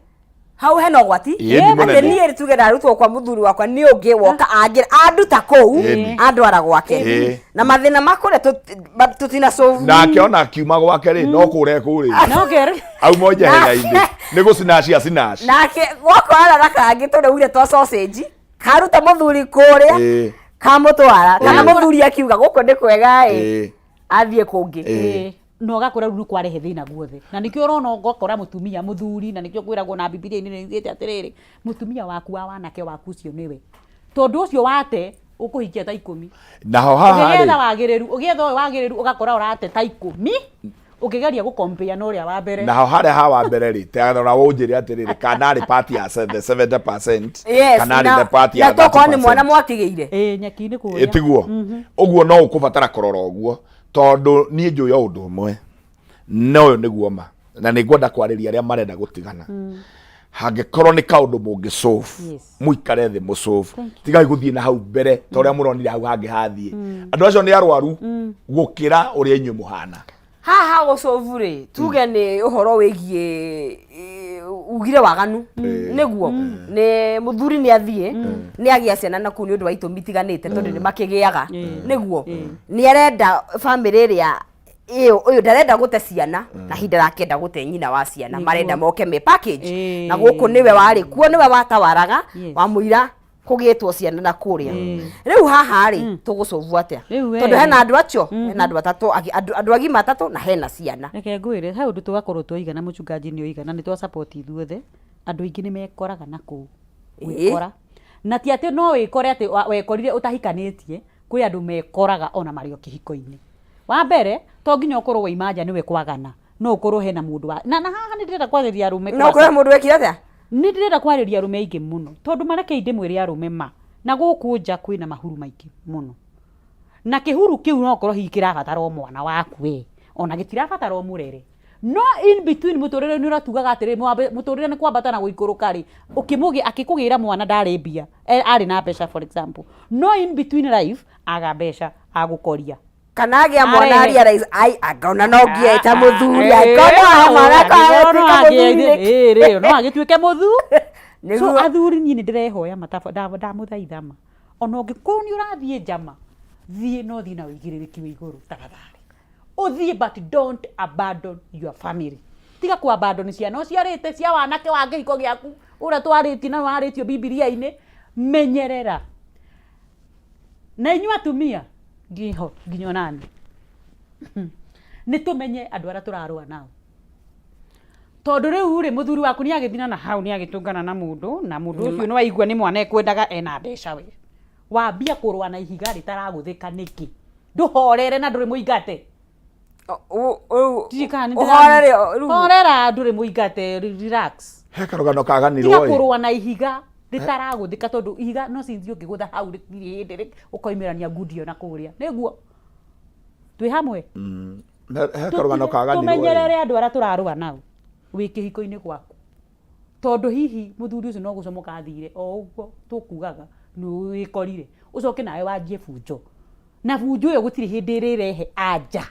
Hau hena ũgwati. Ĩni, Atĩ mũnene. niĩ tuge ndarutwo kwa mũthuri wakwa nĩ ũngĩ woka angĩ anduta kũu, andwara gwake, na mathĩna ma kũrĩa tũtina solve. Nake ona akiuma gwake rĩ, no kũre kũrĩ No kerĩ. Auma njehera-inĩ nĩ gũcinacia cinaci. Nake gwakorana na kangĩ tũrĩa ugire twa sausage karuta mũthuri kũrĩa, kamũtwara, kana mũthuri akiuga gũkũ nĩ kwega ĩ, athiĩ kũngĩ. Na ũgakora rĩu nĩ kwarehe thĩna guothe, na nĩkĩo ũrona ũgakora mũtumia mũthuri, na nĩkĩo kwĩragwo na Bibilia-inĩ nĩ yugĩte atĩrĩrĩ, mũtumia waku wa wanake waku ũcio nĩwe, tondũ ũcio wate ũkũhikia ta 10. Naho haha ũkĩgetha rĩ, wagĩrĩru, ũgĩetha ũyũ wagĩrĩru, ũgakora ũrate ta 10 ũkĩgeria gũkompea na ũrĩa wa mbere. Naho harĩa ha wa mbere rĩ, tarora ũnjĩre atĩrĩrĩ, kana arĩ part ya the 70% Yes, kana arĩ na the part ya na tokorwo nĩ mwana 30%. mwakĩgĩire. Ĩ, nyeki-inĩ kũrĩa. Ĩtiguo ũguo no ũkũbatara kũrora ũguo, tondũ niĩ njũĩ o ũndũ ũmwe, na ũyũ nĩguo ma, na nĩ ngwenda kwarĩria arĩa marenda gũtigana. Hangĩkorwo nĩ kaũndũ mũngĩ solve, mũikare thĩ mũsolve, tigai gũthiĩ na hau mbere ta ũrĩa mũronire hau hangĩ hathiĩ. Andũ acio nĩ arwaru gũkĩra ũrĩa inyuĩ mũhana. Haha gũcovu rĩ, tuge nĩ ũhoro wĩgiĩ ugire waganu nĩguo nĩ mũthuri nĩ athiĩ nĩ agĩa ciana na kũu nĩ ũndũ wa itũmi itiganĩte, tondũ nĩ makĩgĩaga nĩguo nĩ arenda bamĩrĩ ĩrĩa ĩyo, ũyũ ndarenda gũte ciana na hinda arakĩenda gũte nyina wa ciana. Marenda moke me package, na gũkũ nĩwe warĩ kuo, nĩwe watawaraga. Wamũira. Kũgĩtwo ciana na kũrĩa rĩu haha rĩ, tũgũcovu atĩa? Rĩu we Tondũ rĩ. hena andũ acio, hena andũ atatũ, andũ agima atatũ na hena ciana. Reke ngwĩre, he ũndũ tũgakorwo twoiga na mũchungaji nĩ oiga na nĩ twa support ithuothe. Andũ aingĩ nĩ mekoraga na kũu gwĩkora, na ti atĩ no wĩkore atĩ wekorire ũtahikanĩtie. Kwĩ andũ mekoraga ona marĩ o kĩhiko-inĩ. Wa mbere, to nginya ũkorwo waima nja nĩwe kwagana, no ũkorwo hena mũndũ wa na haha nĩ ndĩrenda kwarĩria arũme. No kũrĩ mũndũ wekire atĩa? Nĩ ndĩrenda kwarĩria arũme aingĩ mũno, tondũ marekei ndĩmwĩre arũme ma, na gũkũ nja kwĩna mahuru maingĩ mũno, na kĩhuru kĩu no ũkorwo hihi kĩrabatara o mwana waku we, ona gĩtirabatara ũmũrere. No in between mũtũrĩre nĩ ũratugaga atĩrĩ, mũtũrĩre nĩ kwambata na gũikũrũka rĩ, ũkĩmũgĩa akĩkũgĩra mwana ndarĩ mbia, arĩ na mbeca for example, no in between life aga mbeca agũkoria. Kana agĩa mwana Arehe. realize ai, angona no ngie ta mũthuri, angona mwana no akatuĩka mũthuri rĩ. No agĩtuĩke mũthu. So Nĩguo. Athuri, niĩ nĩ ndĩrehoya ndamũthaitha ma, ona ũngĩkorwo nĩ ũrathiĩ njama, thiĩ, no thiĩ na ũigĩrĩrĩki wĩ igũrũ tafadhali. Ũthiĩ, but don't abandon your family. Tiga ku abandon ciana ũciarĩte cia wanake wa kĩhiko gĩaku, ũrĩa twarĩtie na warĩtio Bibilia-inĩ. Menyerera. Na inyuĩ atumia ngiho nginya onani nĩ tũmenye andũ arĩa tũrarũa nao, tondũ rĩu rĩ, mũthuri waku nĩ agĩthina na hau nĩ agĩtũngana na mũndũ, na mũndũ ũcio nĩ waigua nĩ mwana ekwendaga ena mbeca. We wambia kũrũa na ihiga rĩtaragũthĩka nĩkĩ? Ndũhorere na ndũrĩ mũingate. Ndiũĩ kana nĩ Ũhorere rĩu. Horera, ndũrĩ mũingate, relax. He karũgano Tiga kaganirwo ĩ. Kũrũa na ihiga rĩtaragũthĩka, tondũ ihiga no cinthi ũngĩgũtha hau rĩtirĩ hĩndĩ ũkoimĩrania ngundi ĩyo na kũrĩa. Nĩguo twĩ hamwe. He karũgano kaganirwo ĩ. Tũmenyerere andũ arĩa tũrarũa nao wĩ kĩhiko-inĩ gwaku, tondũ hihi mũthuri ũcio no gũcomoka athire o ũguo tũkugaga nĩ wĩkorire, ũcoke nawe wanjie bunjo, na bunjo ĩyo gũtirĩ hĩndĩ ĩrĩrehe anja.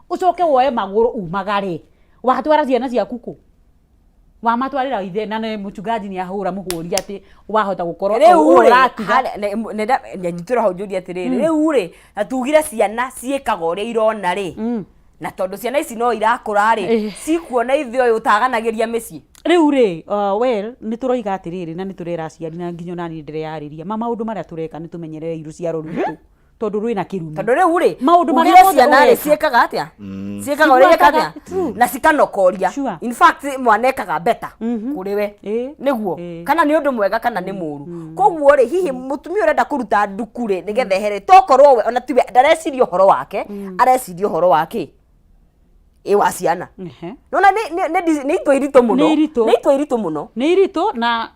Ũcoke woe magũrũ umagare, watwara ciana ciaku kũ? Wamatwarĩra ithe na nĩ mũchungaji nĩ ahũra mũhũri atĩ wahota gũkorwo Rĩu rĩ, ũratiga. Nyitĩrwo hau njũrie atĩrĩrĩ, rĩu rĩ, na tugire ciana ciĩkaga ũrĩa irona rĩ, na tondũ ciana ici no irakũra rĩ, cikuona ithe ũyũ ũtaganagĩria mĩciĩ. Rĩu rĩ, well, nĩ tũroiga atĩrĩrĩ, na nĩ tũrera aciari, na nginya onani ndĩreyarĩria ma maũndũ marĩa tũreka, nĩ tũmenyerere rũciaro rwitũ, tondũ rwĩna kĩrumi. Tondũ rĩu rĩ, Maũndũ marĩa ugire mothe ciana rĩ, ũreka. ciĩkaga atĩa? Ciĩkaga ũrĩa Cigwataga, ĩkaga atĩa? True. Na cikanokoria. In fact, mwana ekaga better kũrĩ we. Nĩguo. Kana nĩ ũndũ mwega kana nĩ mũru. Koguo rĩ, hihi mũtumia ũrenda kũruta nduku rĩ, nĩgetha ehere, tokorwo we ona tiwe ndareciria ũhoro wake, areciria ũhoro wa kĩ ĩ wa ciana. Nona nĩ itua iritũ mũno. Nĩ iritũ. Nĩ itua iritũ mũno. Nĩ iritũ na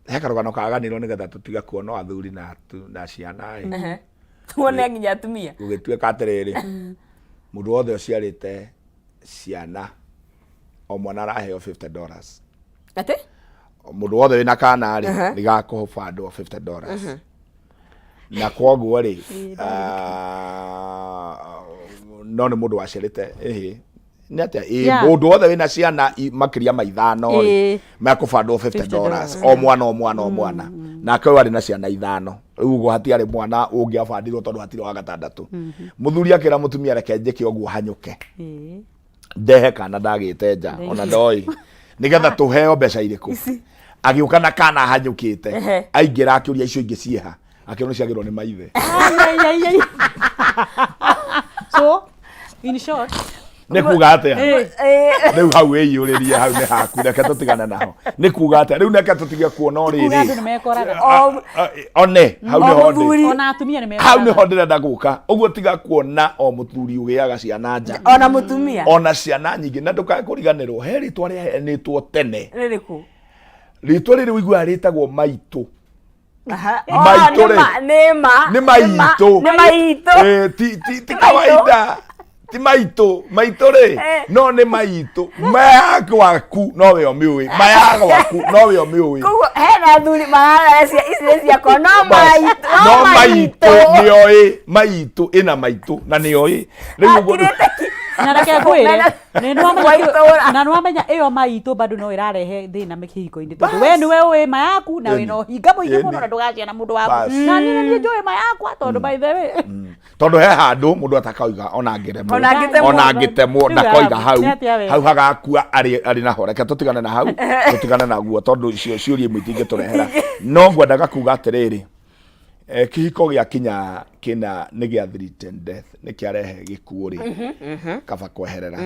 He karũgano kaganirwo nĩgetha tũtige kuona athuri na ciana ĩ. Tuone nginya atumia. Gũgĩtuĩka atĩrĩrĩ, mũndũ wothe ũciarĩte ciana, o mwana araheo $50. Atĩ? Mũndũ wothe wĩna kana rĩ, nĩ gakũbandwo $50, na kwoguo rĩ, no nĩ mũndũ waciarĩte ĩhĩ nĩ atĩa ĩ? Mũndũ wothe wĩna ciana makĩria ma 5 rĩ, mekũbandwo $50 o mwana, o mwana, o mwana. Nake ũyũ arĩ na ciana 5. Rĩu ũguo hatiarĩ mwana ũngĩabandirwo tondũ hatirĩ wa gatandatũ. Mũthuri akĩra mũtumia, "Reke njĩke ũguo hanyũke, ndehe kana ndagĩte nja ona ndoĩ nĩgetha tũheo mbeca irĩkũ." Agĩũka na kana hanyũkĩte. Aingĩra akĩũria, "Icio ingĩ ciĩha?" Akĩona ciagĩrwo nĩ maithe. Ai, ai, ai, ai. So in short, Nĩ kuga atĩa? Rĩu hau wĩiyũrĩrie, hau nĩ haku, reke tũtigane naho. Nĩ kuga atĩa rĩu? Reke tũtige kuona o kuga andũ rĩrĩ nĩ mekoraga. One hau nĩho ndĩ. Mũthuri. Ona atumia nĩ Hau nĩho mekoraga. ndĩrenda gũka ũguo. Tiga kuona o mũthuri ũgĩaga ciana nja, Ona mũtumia. ona ciana nyingĩ. Na ndũkae kũriganĩrwo he rĩtwa rĩaheanĩtwo tene. Rĩrĩkũ? Rĩtwa rĩrĩ ũiguaga rĩtagwo maitũ. Aha. Maitũ Oh, rĩ. Nĩ ma. Nĩ maitũ. Nĩ maitũ. Ti kawaida, ti maitũ maitũ rĩ, no nĩ maitũ maya gwaku no we ũmĩũĩ, maya gwaku no we ũmĩũĩ. Koguo hena athuri mararacia ici nĩ ciakwa, no Bas, maitũ. no maitũ nĩoĩ maitũ ĩna maitũ na nĩoĩ rĩu ũguo. Akirĩte ki. Na reke ngwĩre, nĩ nĩwamenya Wa itũũra. na nĩwamenya ĩyo ma itũ bado no ĩrarehe thĩna kĩhiko-inĩ, tondũ we nĩwe ũĩ ma yaku na wĩna ũhinga mũingĩ mũno na ndũgaciana mũndũ waku. Na niĩ nĩ niĩ njũĩ ma yakwa, tondũ by the way, Tondũ he handũ mũndũ atakauga ona angĩremwo. Ona angĩtemwo. Ona angĩtemwo. Rĩu Ndakoiga hau. Nĩ atĩa we? Hau hagakua arĩ naho. Reke tũtigane na hau, tũtigane naguo, tondũ icio ciũria imwe itingĩtũrehera. No ngwendaga kuga atĩrĩrĩ, kĩhiko gĩakinya kĩna nĩ gĩa threaten death, nĩ kĩarehe gĩkuũ rĩ, kaba kweherera.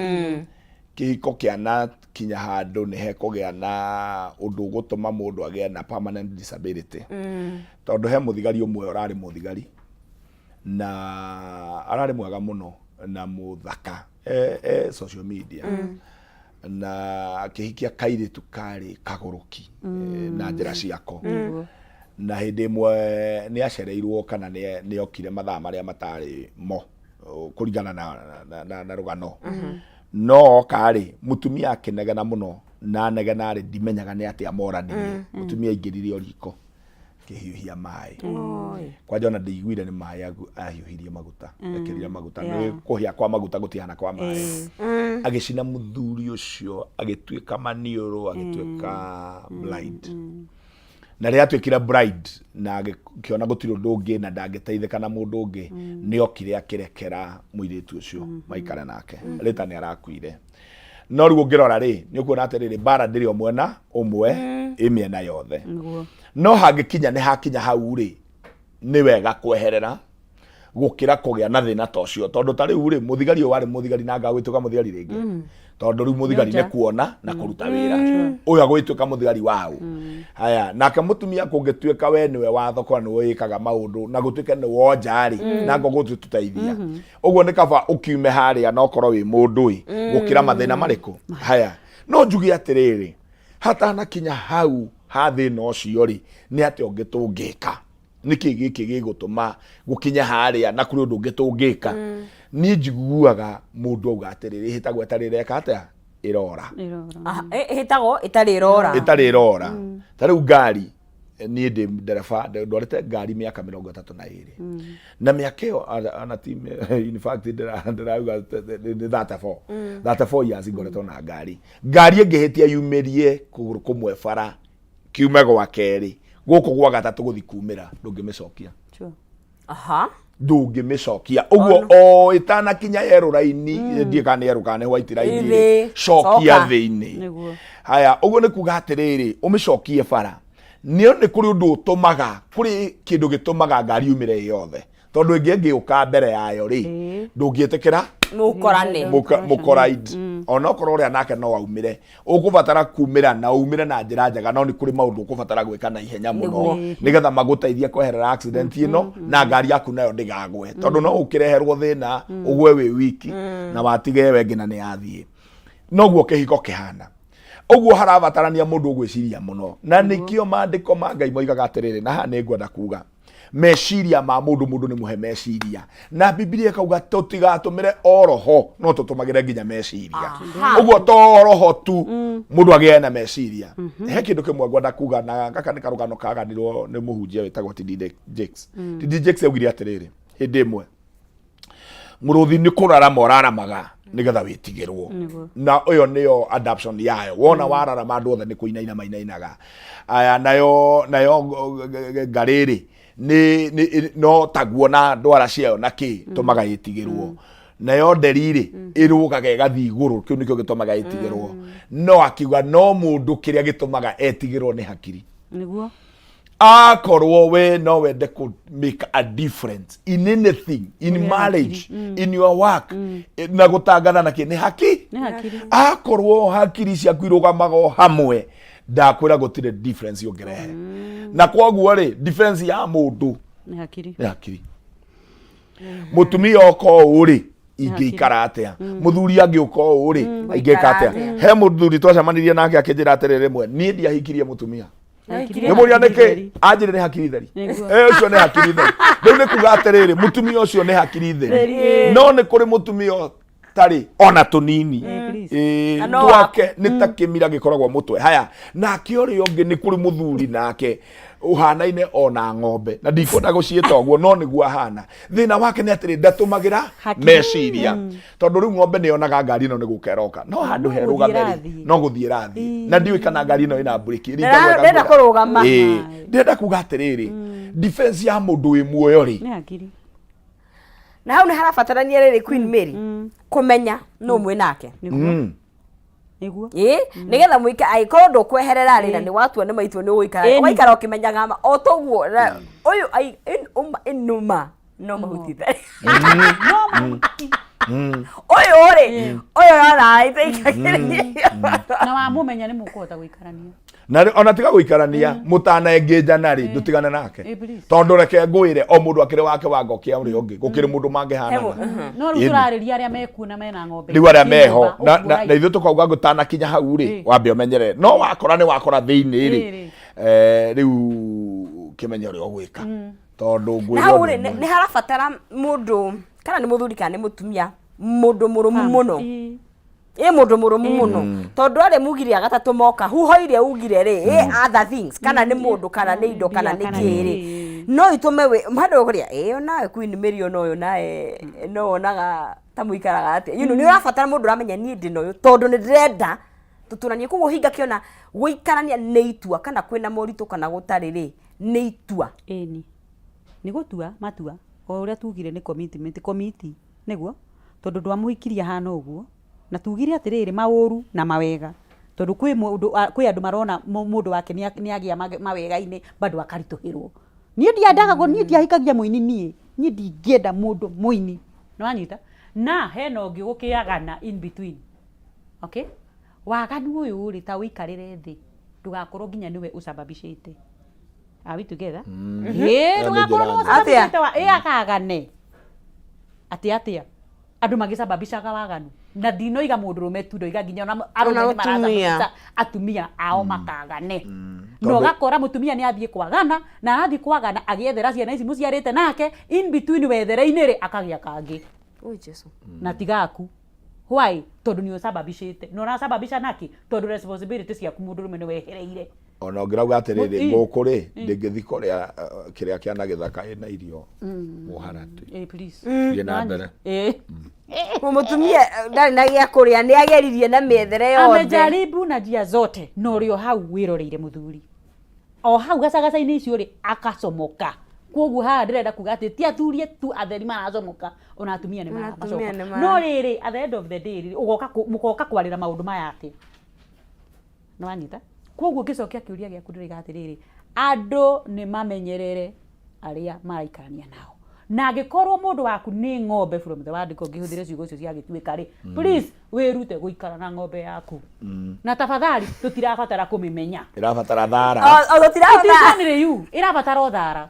Kĩhiko kĩana kinya handũ nĩ hekũgĩa na ũndũ ũgũtũma mũndũ agĩe na permanent disability, tondũ he mũthigari ũmwe ũrarĩ mũthigari na ararĩ mwega mũno na mũthaka e social media, na akĩhikia kairĩtu karĩ kagũrũki na njĩra ciako. Na hĩndĩ ĩmwe nĩ acereirwo kana nĩ okire mathaa marĩa matarĩ mo kũringana na rũgano. No oka rĩ, mũtumia akĩnegena mũno, na anegena rĩ, ndimenyaga nĩ atĩa moranirie. Mũtumia aingĩrire o riko akĩhiũhia maĩ. Kwanja ona ndĩiguire nĩ maĩ ahiũhirie maguta, ekĩrire maguta. Nĩ kũhĩa kwa maguta gũtihana kwa maĩ. Agĩcina mũthuri ũcio, agĩtuĩka maniũrũ, agĩtuĩka blind. Na rĩrĩa atuĩkire blind na agĩkĩona gũtirĩ ũndũ ũngĩ na ndangĩteithĩka na mũndũ ũngĩ, nĩ okire akĩrekera mũirĩtu ũcio maikare nake. Rĩta nĩ arakuire. No rĩu ũngĩrora rĩ, nĩ ũkuona atĩrĩrĩ, mbara ndĩrĩ o mwena ũmwe, ĩ mĩena yothe. No hangĩkinya nĩ hakinya hau rĩ, nĩ wega kweherera gũkĩra kũgĩa na thĩna ta ũcio, tondũ ta rĩu rĩ, mũthigari ũyũ warĩ mũthigari na ngagwĩtuĩka mũthigari rĩngĩ, tondũ rĩu mũthigari nĩ kuona na kũruta wĩra. Ũyũ agwĩtuĩka mũthigari waũ? Haya, nake mũtumia kũngĩtuĩka we nĩwe wa thoko na nĩwe wĩkaga maũndũ na gũtuĩke nĩ wonja rĩ, na ngũgũtũteithia ũguo, nĩ kaba ũkiume harĩa na ũkorwo wĩ mũndũ ĩ gũkĩra mathĩna marĩkũ. Haya, no njuge atĩrĩrĩ, hatanakinya hau ha thĩna ũcio rĩ, nĩ atĩa ũngĩ tũngĩka? Nĩkĩ gĩkĩ gĩgũtũma gũkinya harĩa na kũrĩ ũndũ ũngĩ tũngĩka? Niĩ njiguaga mũndũ auga atĩrĩrĩ, ĩhĩtagwo ĩtarĩ ĩreka atĩa, ĩrora. Ĩrora. Aha, ĩhĩtagwo ĩtarĩ ĩrora. Ĩtarĩ ĩrora. Ta rĩu ngari, niĩ ndĩ ndereba, ndwarĩte ngari mĩaka 32, na mĩaka ĩyo ana ti, in fact ndĩrauga nĩ 34, 34 years ngoretwo na ngari. Ngari ĩngĩhĩtia yumĩrie kũgũrũ kũmwe bara, kiume gwa kerĩ, gũkũ gwa gatatũ gũthi kumĩra, ndũngĩmĩcokia. Ndũngĩmĩcokia ũguo o ĩtanakinya yerũ raini. Ndiĩ kana nĩ yerũ kana nĩ white raini rĩ, cokia Coka. thĩinĩ. Nĩguo. Haya, ũguo nĩ kuga atĩrĩrĩ, ũmĩcokie bara nĩ kũrĩ ũndũ ũtũmaga, kũrĩ kĩndũ gĩtũmaga ngari yumĩre ĩ yothe, tondũ ĩngĩ ĩngĩũka mbere yayo rĩ, ndũngĩtĩkĩra Mũkorane. Mũkoraid onokorwo ũrĩa nake no aumĩre, ũkũbatara kumĩra na umĩre na njĩra njega, no nĩ kũrĩ maũndũ ũkũbatara gwĩka na ihenya mũno nĩgetha magũteithie kweherera accident ĩno na ngari yaku nayo ndĩgagwe, tondũ no ũkĩreherwo thĩna ũgwe wĩ wiki na watige ĩyo ĩngĩ na nĩ yathiĩ. Noguo kĩhiko kĩhana ũguo, harabatarania mũndũ ũgwĩciria mũno, na nĩkĩo maandĩko ma Ngai moigaga atĩrĩrĩ, na haha nĩ ngwenda kuga meciria ma mũndũ, mũndũ nĩ mũhe meciria, na Bibilia ĩkauga tũtigatũmĩre o roho, no tũtũmagĩre nginya meciria. Ũguo to roho tu, mũndũ agĩe na meciria. He kĩndũ kĩmwe ngwenda kuga, na gaka nĩ karũgano kaganirwo nĩ mũhunjia wĩtagwo TD Jakes. TD Jakes augire atĩrĩrĩ, hĩndĩ ĩmwe mũrũthi nĩ kũrarama ũraramaga nĩgetha wĩtigĩrwo. Na ũyũ nĩyo adaption yayo. Wona wararama, andũ othe nĩ kũinaina mainainaga. Aya, nayo ngarĩrĩ nĩ no taguo na ndwara ciayo na kĩ tũmaga ĩtigĩrwo. Nayo nderi rĩ, ĩrũgaga ĩgathiĩ igũrũ, kĩu nĩkĩo gĩtũmaga ĩtigĩrwo. No akiuga no mũndũ kĩrĩa gĩtũmaga etigĩrwo nĩ hakiri. Akorwo we no wende kũ make a difference in anything, in marriage, in your work, na gũtangatha na kĩ, nĩ haki. Nĩ hakiri. Akorwo hakiri ciaku irũgamaga o hamwe, ndakwĩra gũtirĩ difference ũngĩrehe. Na kwoguo rĩ, difference ya mũndũ Nĩ hakiri. Nĩ hakiri. Mũtumia oka ũũ rĩ, ingĩikara atĩa? Mũthuri angĩũka ũũ rĩ, ingĩka atĩa? He mũthuri twacemanirie nake akĩnjĩra atĩrĩ, rĩmwe niĩ ndiahikirie mũtumia. Nĩmũria nĩkĩ? Anjĩre nĩ hakiri theri. Ũcio nĩ hakiri theri. Rĩu nĩ kuga atĩrĩrĩ, mũtumia ũcio nĩ hakiri theri. No nĩ kũrĩ mũtumia Tarĩ ona tũnini. Eh, please. Ĩĩ, Na no twake nĩ ta kĩmira gĩkoragwo mũtwe. Haya, nake ũrĩa ũngĩ nĩ kũrĩ mũthuri nake ũhanaine ona ng'ombe, na ndikwenda gũciĩta ũguo, no nĩguo ahana. Thĩna wake nĩ atĩrĩ, ndatũmagĩra Hakiri. meciria, tondũ rĩu ng'ombe nĩ yonaga ngari ĩno nĩ gũka ĩroka, no handũ No herũgame gũthiĩ rĩ, ĩrathiĩ. no gũthiĩ ĩrathiĩ, na ndiũĩ kana ngari ĩno ĩna mburĩki. Ndĩrenda kũrũgama. Ĩĩ, ndĩrenda kuga atĩrĩrĩ, defense ya mũndũ wĩ muoyo rĩ, Nĩ hakiri. Na hau nĩ harabatarania rĩrĩ, Queen Mary, kũmenya nũ mwĩ nake. Nĩguo. Nĩguo. Ĩ, nĩgetha mũika angĩkorwo ndũkweherera rĩ, na nĩ watua nĩ maitua nĩ ũgũikara, Ĩni. ũgaikara ũkĩmenyaga ma o toguo ũyũ ũma ĩnũma no mahuti theri. No mahuti. Ũyũ rĩ, ũyũ ũrona ĩtaikagĩrĩria. Na wamũmenya nĩ mũkũhota gũikarania. Na ona tiga gũikarania, mũtanaengĩnjana rĩ, ndũtigane nake. Eh, please. Tondũ reke ngwĩre, o mũndũ akĩrĩ wake wa ngokia ũrĩa ũngĩ, gũkĩrĩ mũndũ mangĩhanana. No rĩu Ĩni. tũrarĩria arĩa mekuo na mena ng'ombe. Rĩu arĩa Ciĩ meho nyũmba, na, ũguo na, right. na ithuĩ tũkauga gũtanakinya hau rĩ, wambe ũmenyerere, no wakora nĩ wakora thĩinĩ rĩ, Ĩ, rĩ. Rĩu kĩmenye ũrĩa ũgwĩka, tondũ Na ngwĩre hau ũndũ rĩ, ũmwe. nĩ harabatara mũndũ, kana nĩ mũthuri kana nĩ mũtumia, mũndũ mũrũmu mũno. Ĩ. Ĩ, mũndũ mũrũmu mũno, tondũ arĩa mugire agatatũ moka huho iria ugire rĩ, ĩ other things, kana nĩ mũndũ, kana nĩ indo, kana nĩ Kana kĩrĩ, nĩ no itũme wĩ handũ kũrĩa ĩ onawe Queen Mary, ona ũyũ nawe no wonaga ta mũikaraga atĩa, nĩ ũrabatara mũndũ ũramenya niĩ ndĩ na ũyũ tondũ nĩ ndĩrenda tũtũranie. Koguo hinga kĩona gũikarania nĩ itua, kana kwĩna moritũ kana gũtarĩ rĩ, nĩ itua. Ĩni. Nĩ gũtua matua o ũrĩa tugire nĩ commitment, committee nĩguo, tondũ ndwamũhikirie ahana ũguo, na tugire atĩrĩrĩ, maũru na mawega, tondũ kwĩ mũndũ, kwĩ andũ marona mũndũ wake nĩ agĩa mawega-inĩ bado akaritũhĩrwo. Niĩ ndiendaga, niĩ ndiahikagia mũini, niĩ ndingĩenda mũndũ mũini, nĩwanyita? Na hena ũngĩ gũkĩagana in between, okay? Waganu ũyũ rĩ, ta ũikarĩre thĩ, ndũgakorwo nginya nĩwe ũcababicĩte. Are we together? Ĩĩ, Ĩyo nĩ ndũgakorwo njĩra nĩwe njega. ũcababicĩte wa ĩ akagane atĩ atĩa andũ magĩcababishaga waganu, na ndinoiga mũndũrũme tu, ndoiga nginya ona arũme Ona nĩ mũtumia. marasababisha atumia ao makagane, na Tondũ- ũgakora mũtumia nĩ athiĩ kwagana, na arathiĩ kwagana agĩethera ciana ici mũciarĩte nake, in between wethere-inĩ rĩ, akagĩa kangĩ. Ui, Jesu. Na tigaku. Why? Tondũ nĩ ũcababicĩte, na ũracababisha naki? Tondũ responsibility ciaku mũndũrũme nĩ wehereire. Ona ũngĩrauga atĩrĩrĩ, gũkũ rĩ, ndĩngĩthi kũrĩa kĩrĩa kĩa na gĩthaka ĩna irio mũharatĩ. Eh, please. Thiĩ na mbere. Eh. Mũtumia ndarĩ na gĩa kũrĩa, nĩ ageririe na mĩethere yothe. Amejaribu na njia zote, na ũrĩ o hau wĩroreire mũthuri o hau gacagaca-inĩ icio rĩ, akacomoka. Koguo haha ndĩrenda kuga atĩ ti athuri tu atheri maracomoka, ona atumia nĩ Ona maramacoka. atumia nĩ mara- No rĩrĩ, at the end of the day rĩ, ũgoka mũgoka kwarĩra maũndũ maya atĩa? Nĩwanyita? Koguo ngĩcokia kĩũria gĩaku, ndĩroiga atĩrĩrĩ, andũ nĩ mamenyerere arĩa maraikarania nao, na angĩkorwo mũndũ waku nĩ ng'ombe, from the word go, ngĩhũthĩre ciugo icio cia gĩtuĩka rĩ, please wĩrute gũikara na ng'ombe yaku, na tafadhali tũtirabatara kũmĩmenya. Ĩrabatara thara. O It is tũtirahota. only you, ĩrabatara o thara,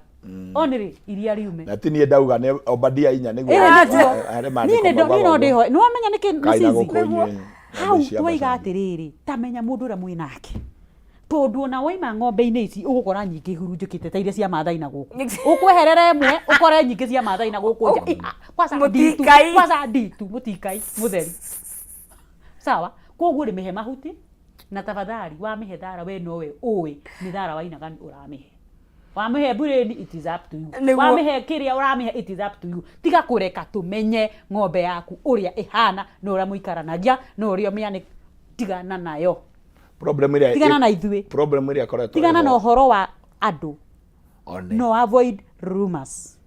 only iria riume. Na ti niĩ ndauga, nĩ Obadia 4 nĩguo. Ĩĩ, nĩguo. Harĩ Niĩ maandĩko niĩ no maugaga ũguo. ndĩhoe, nĩwamenya nĩkĩ nĩ Kaina cici gũkũ inyuĩ hau ng'ombe cia twaiga macani. atĩrĩrĩ, tamenya mũndũ ũrĩa mwĩ nake, tondũ ona waima ng'ombe-inĩ ici ũgũkora nyingĩ ihurunjũkĩte ta iria cia Maathai na gũkũ, ũkweherera ĩmwe ũkore nyingĩ cia Maathai na gũkũ nja. Iha, kwanza nditu. Mũtikai. Kwanza nditu mũtikai mũtheri, sawa? Koguo rĩ, mĩhe mahuti, na tafadhali wamĩhe thara, we nowe ũĩ nĩ thara wainagani ũramĩhe. Wamĩhe mburĩni, it is up to you. Nĩguo. Wamĩhe kĩrĩa ũramĩhe, it is up to you. Tiga kũreka tũmenye ng'ombe yaku ũrĩa ĩhana, na ũrĩa mũikaranagia, na ũrĩa ũmĩanĩ, tigana nayo. Problem ĩrĩa Tigana na ithuĩ. Problem ĩrĩa ĩkoretwo Tigana na ĩho ũhoro wa andũ. One. No avoid rumors,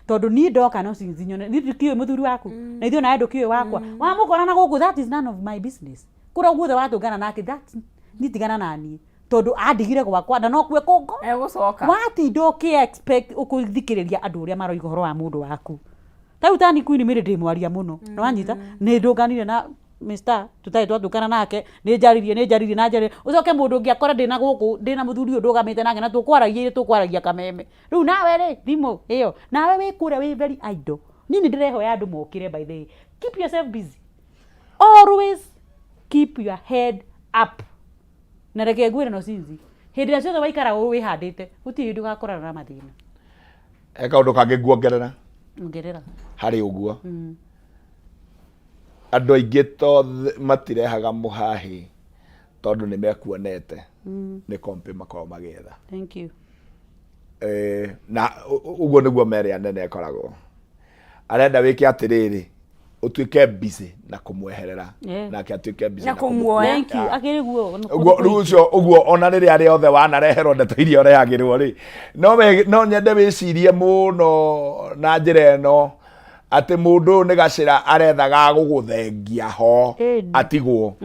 tondũ niĩ ndoka no cinzinyone, niĩ ndikĩũĩ mũthuri waku, na ithuĩ nawe ndũkĩũĩ wakwa. Wamũkora na gũkũ, that is none of my business. Kũrĩa guothe watũngana nake, that niĩ tigana na niĩ, tondũ andigire gwakwa na no kue kũngo. Egũcoka. Watinda ũkĩ expect ũkũthikĩrĩria andũ ũrĩa maroiga ũhoro wa mũndũ waku, ta rĩu tani Queen Mary, ndĩ mwaria mũno, nĩwanyita? Nĩ ndũnganire na Mr tũtarĩ twatũkana nake, nĩ njaririe, nĩ njaririe na njaririe, ũcoke mũndũ ũngĩ akore ndĩna gũkũ, ndĩna mũthuri ũyũ ndũgamĩte nake, na tũkwaragia irĩ tũkwaragia kameme. Rĩu nawe rĩ, thimũ ĩyo nawe wĩ kũrĩa wĩ very idle. Niĩ nĩ ndĩrehoya andũ mokĩre. By the way, keep yourself busy, always keep your head up. Na reke ngwĩre, no cinzi hĩndĩ ĩrĩa ciothe waikara wĩhandĩte, gũtirĩ hĩndĩ ũgakorana na mathĩna. He kaũndũ kangĩ nguongerera. Ongerera. Harĩ ũguo. Andũ aingĩ to matirehaga mũhahĩ tondũ nĩ mekuonete, nĩ kompĩ makoragwo magĩetha. Thank you. Eh, na ũguo nĩguo merĩ anene ĩkoragwo arenda wĩke atĩrĩrĩ, ũtuĩke busy na kũmweherera, nake atuĩke busy na kũmuoya. Thank you. Akĩrĩ guo. Ũguo rĩu ũcio ũguo, ona rĩrĩa rĩothe wanareherwo ndeto iria ũrehagĩrwo rĩ, no nyende wĩcirie mũno na njĩra ĩno atĩ mũndũ ũyũ nĩ gacĩra aretha ga gũgũthengia ho. Atigwo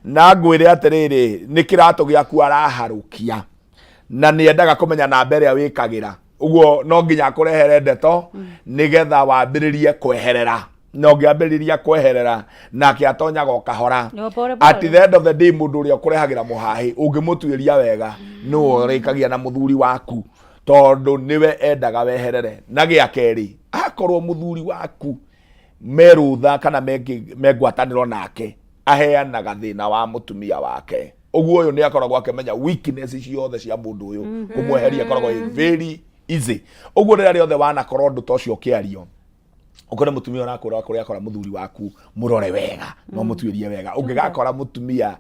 na ngwĩre atĩrĩrĩ, nĩ kĩratũ gĩaku araharũkia na nĩ endaga kũmenya namba ĩrĩa wĩkagĩra. Ũguo no nginya akũrehere ndeto nĩgetha wambĩrĩrie kweherera, na ũngĩambĩrĩria kweherera nake atonyaga o kahora. Yo, pole At pole. the end of the day, mũndũ ũrĩa ũkũrehagĩra mũhahĩ ũngĩmũtuĩria wega nĩwe ũrĩkagia na mũthuri waku, tondũ nĩwe endaga weherere. Na gĩa kerĩ, akorwo mũthuri waku merũtha kana me ngwatanĩro nake, aheanaga thĩna wa mũtumia wake, ũguo ũyũ nĩ akoragwo akĩmenya weakness ciothe cia mũndũ ũyũ, kũmweheria akoragwo ĩ very easy. Ũguo rĩrĩa rĩothe wanakorwo ũndũ ta ũcio ũkĩario, ũkore mũtumia ũrakũra kũrĩa akora mũthuri waku, mũrore wega no mũtuĩrie wega. Ũngĩgakora mũtumia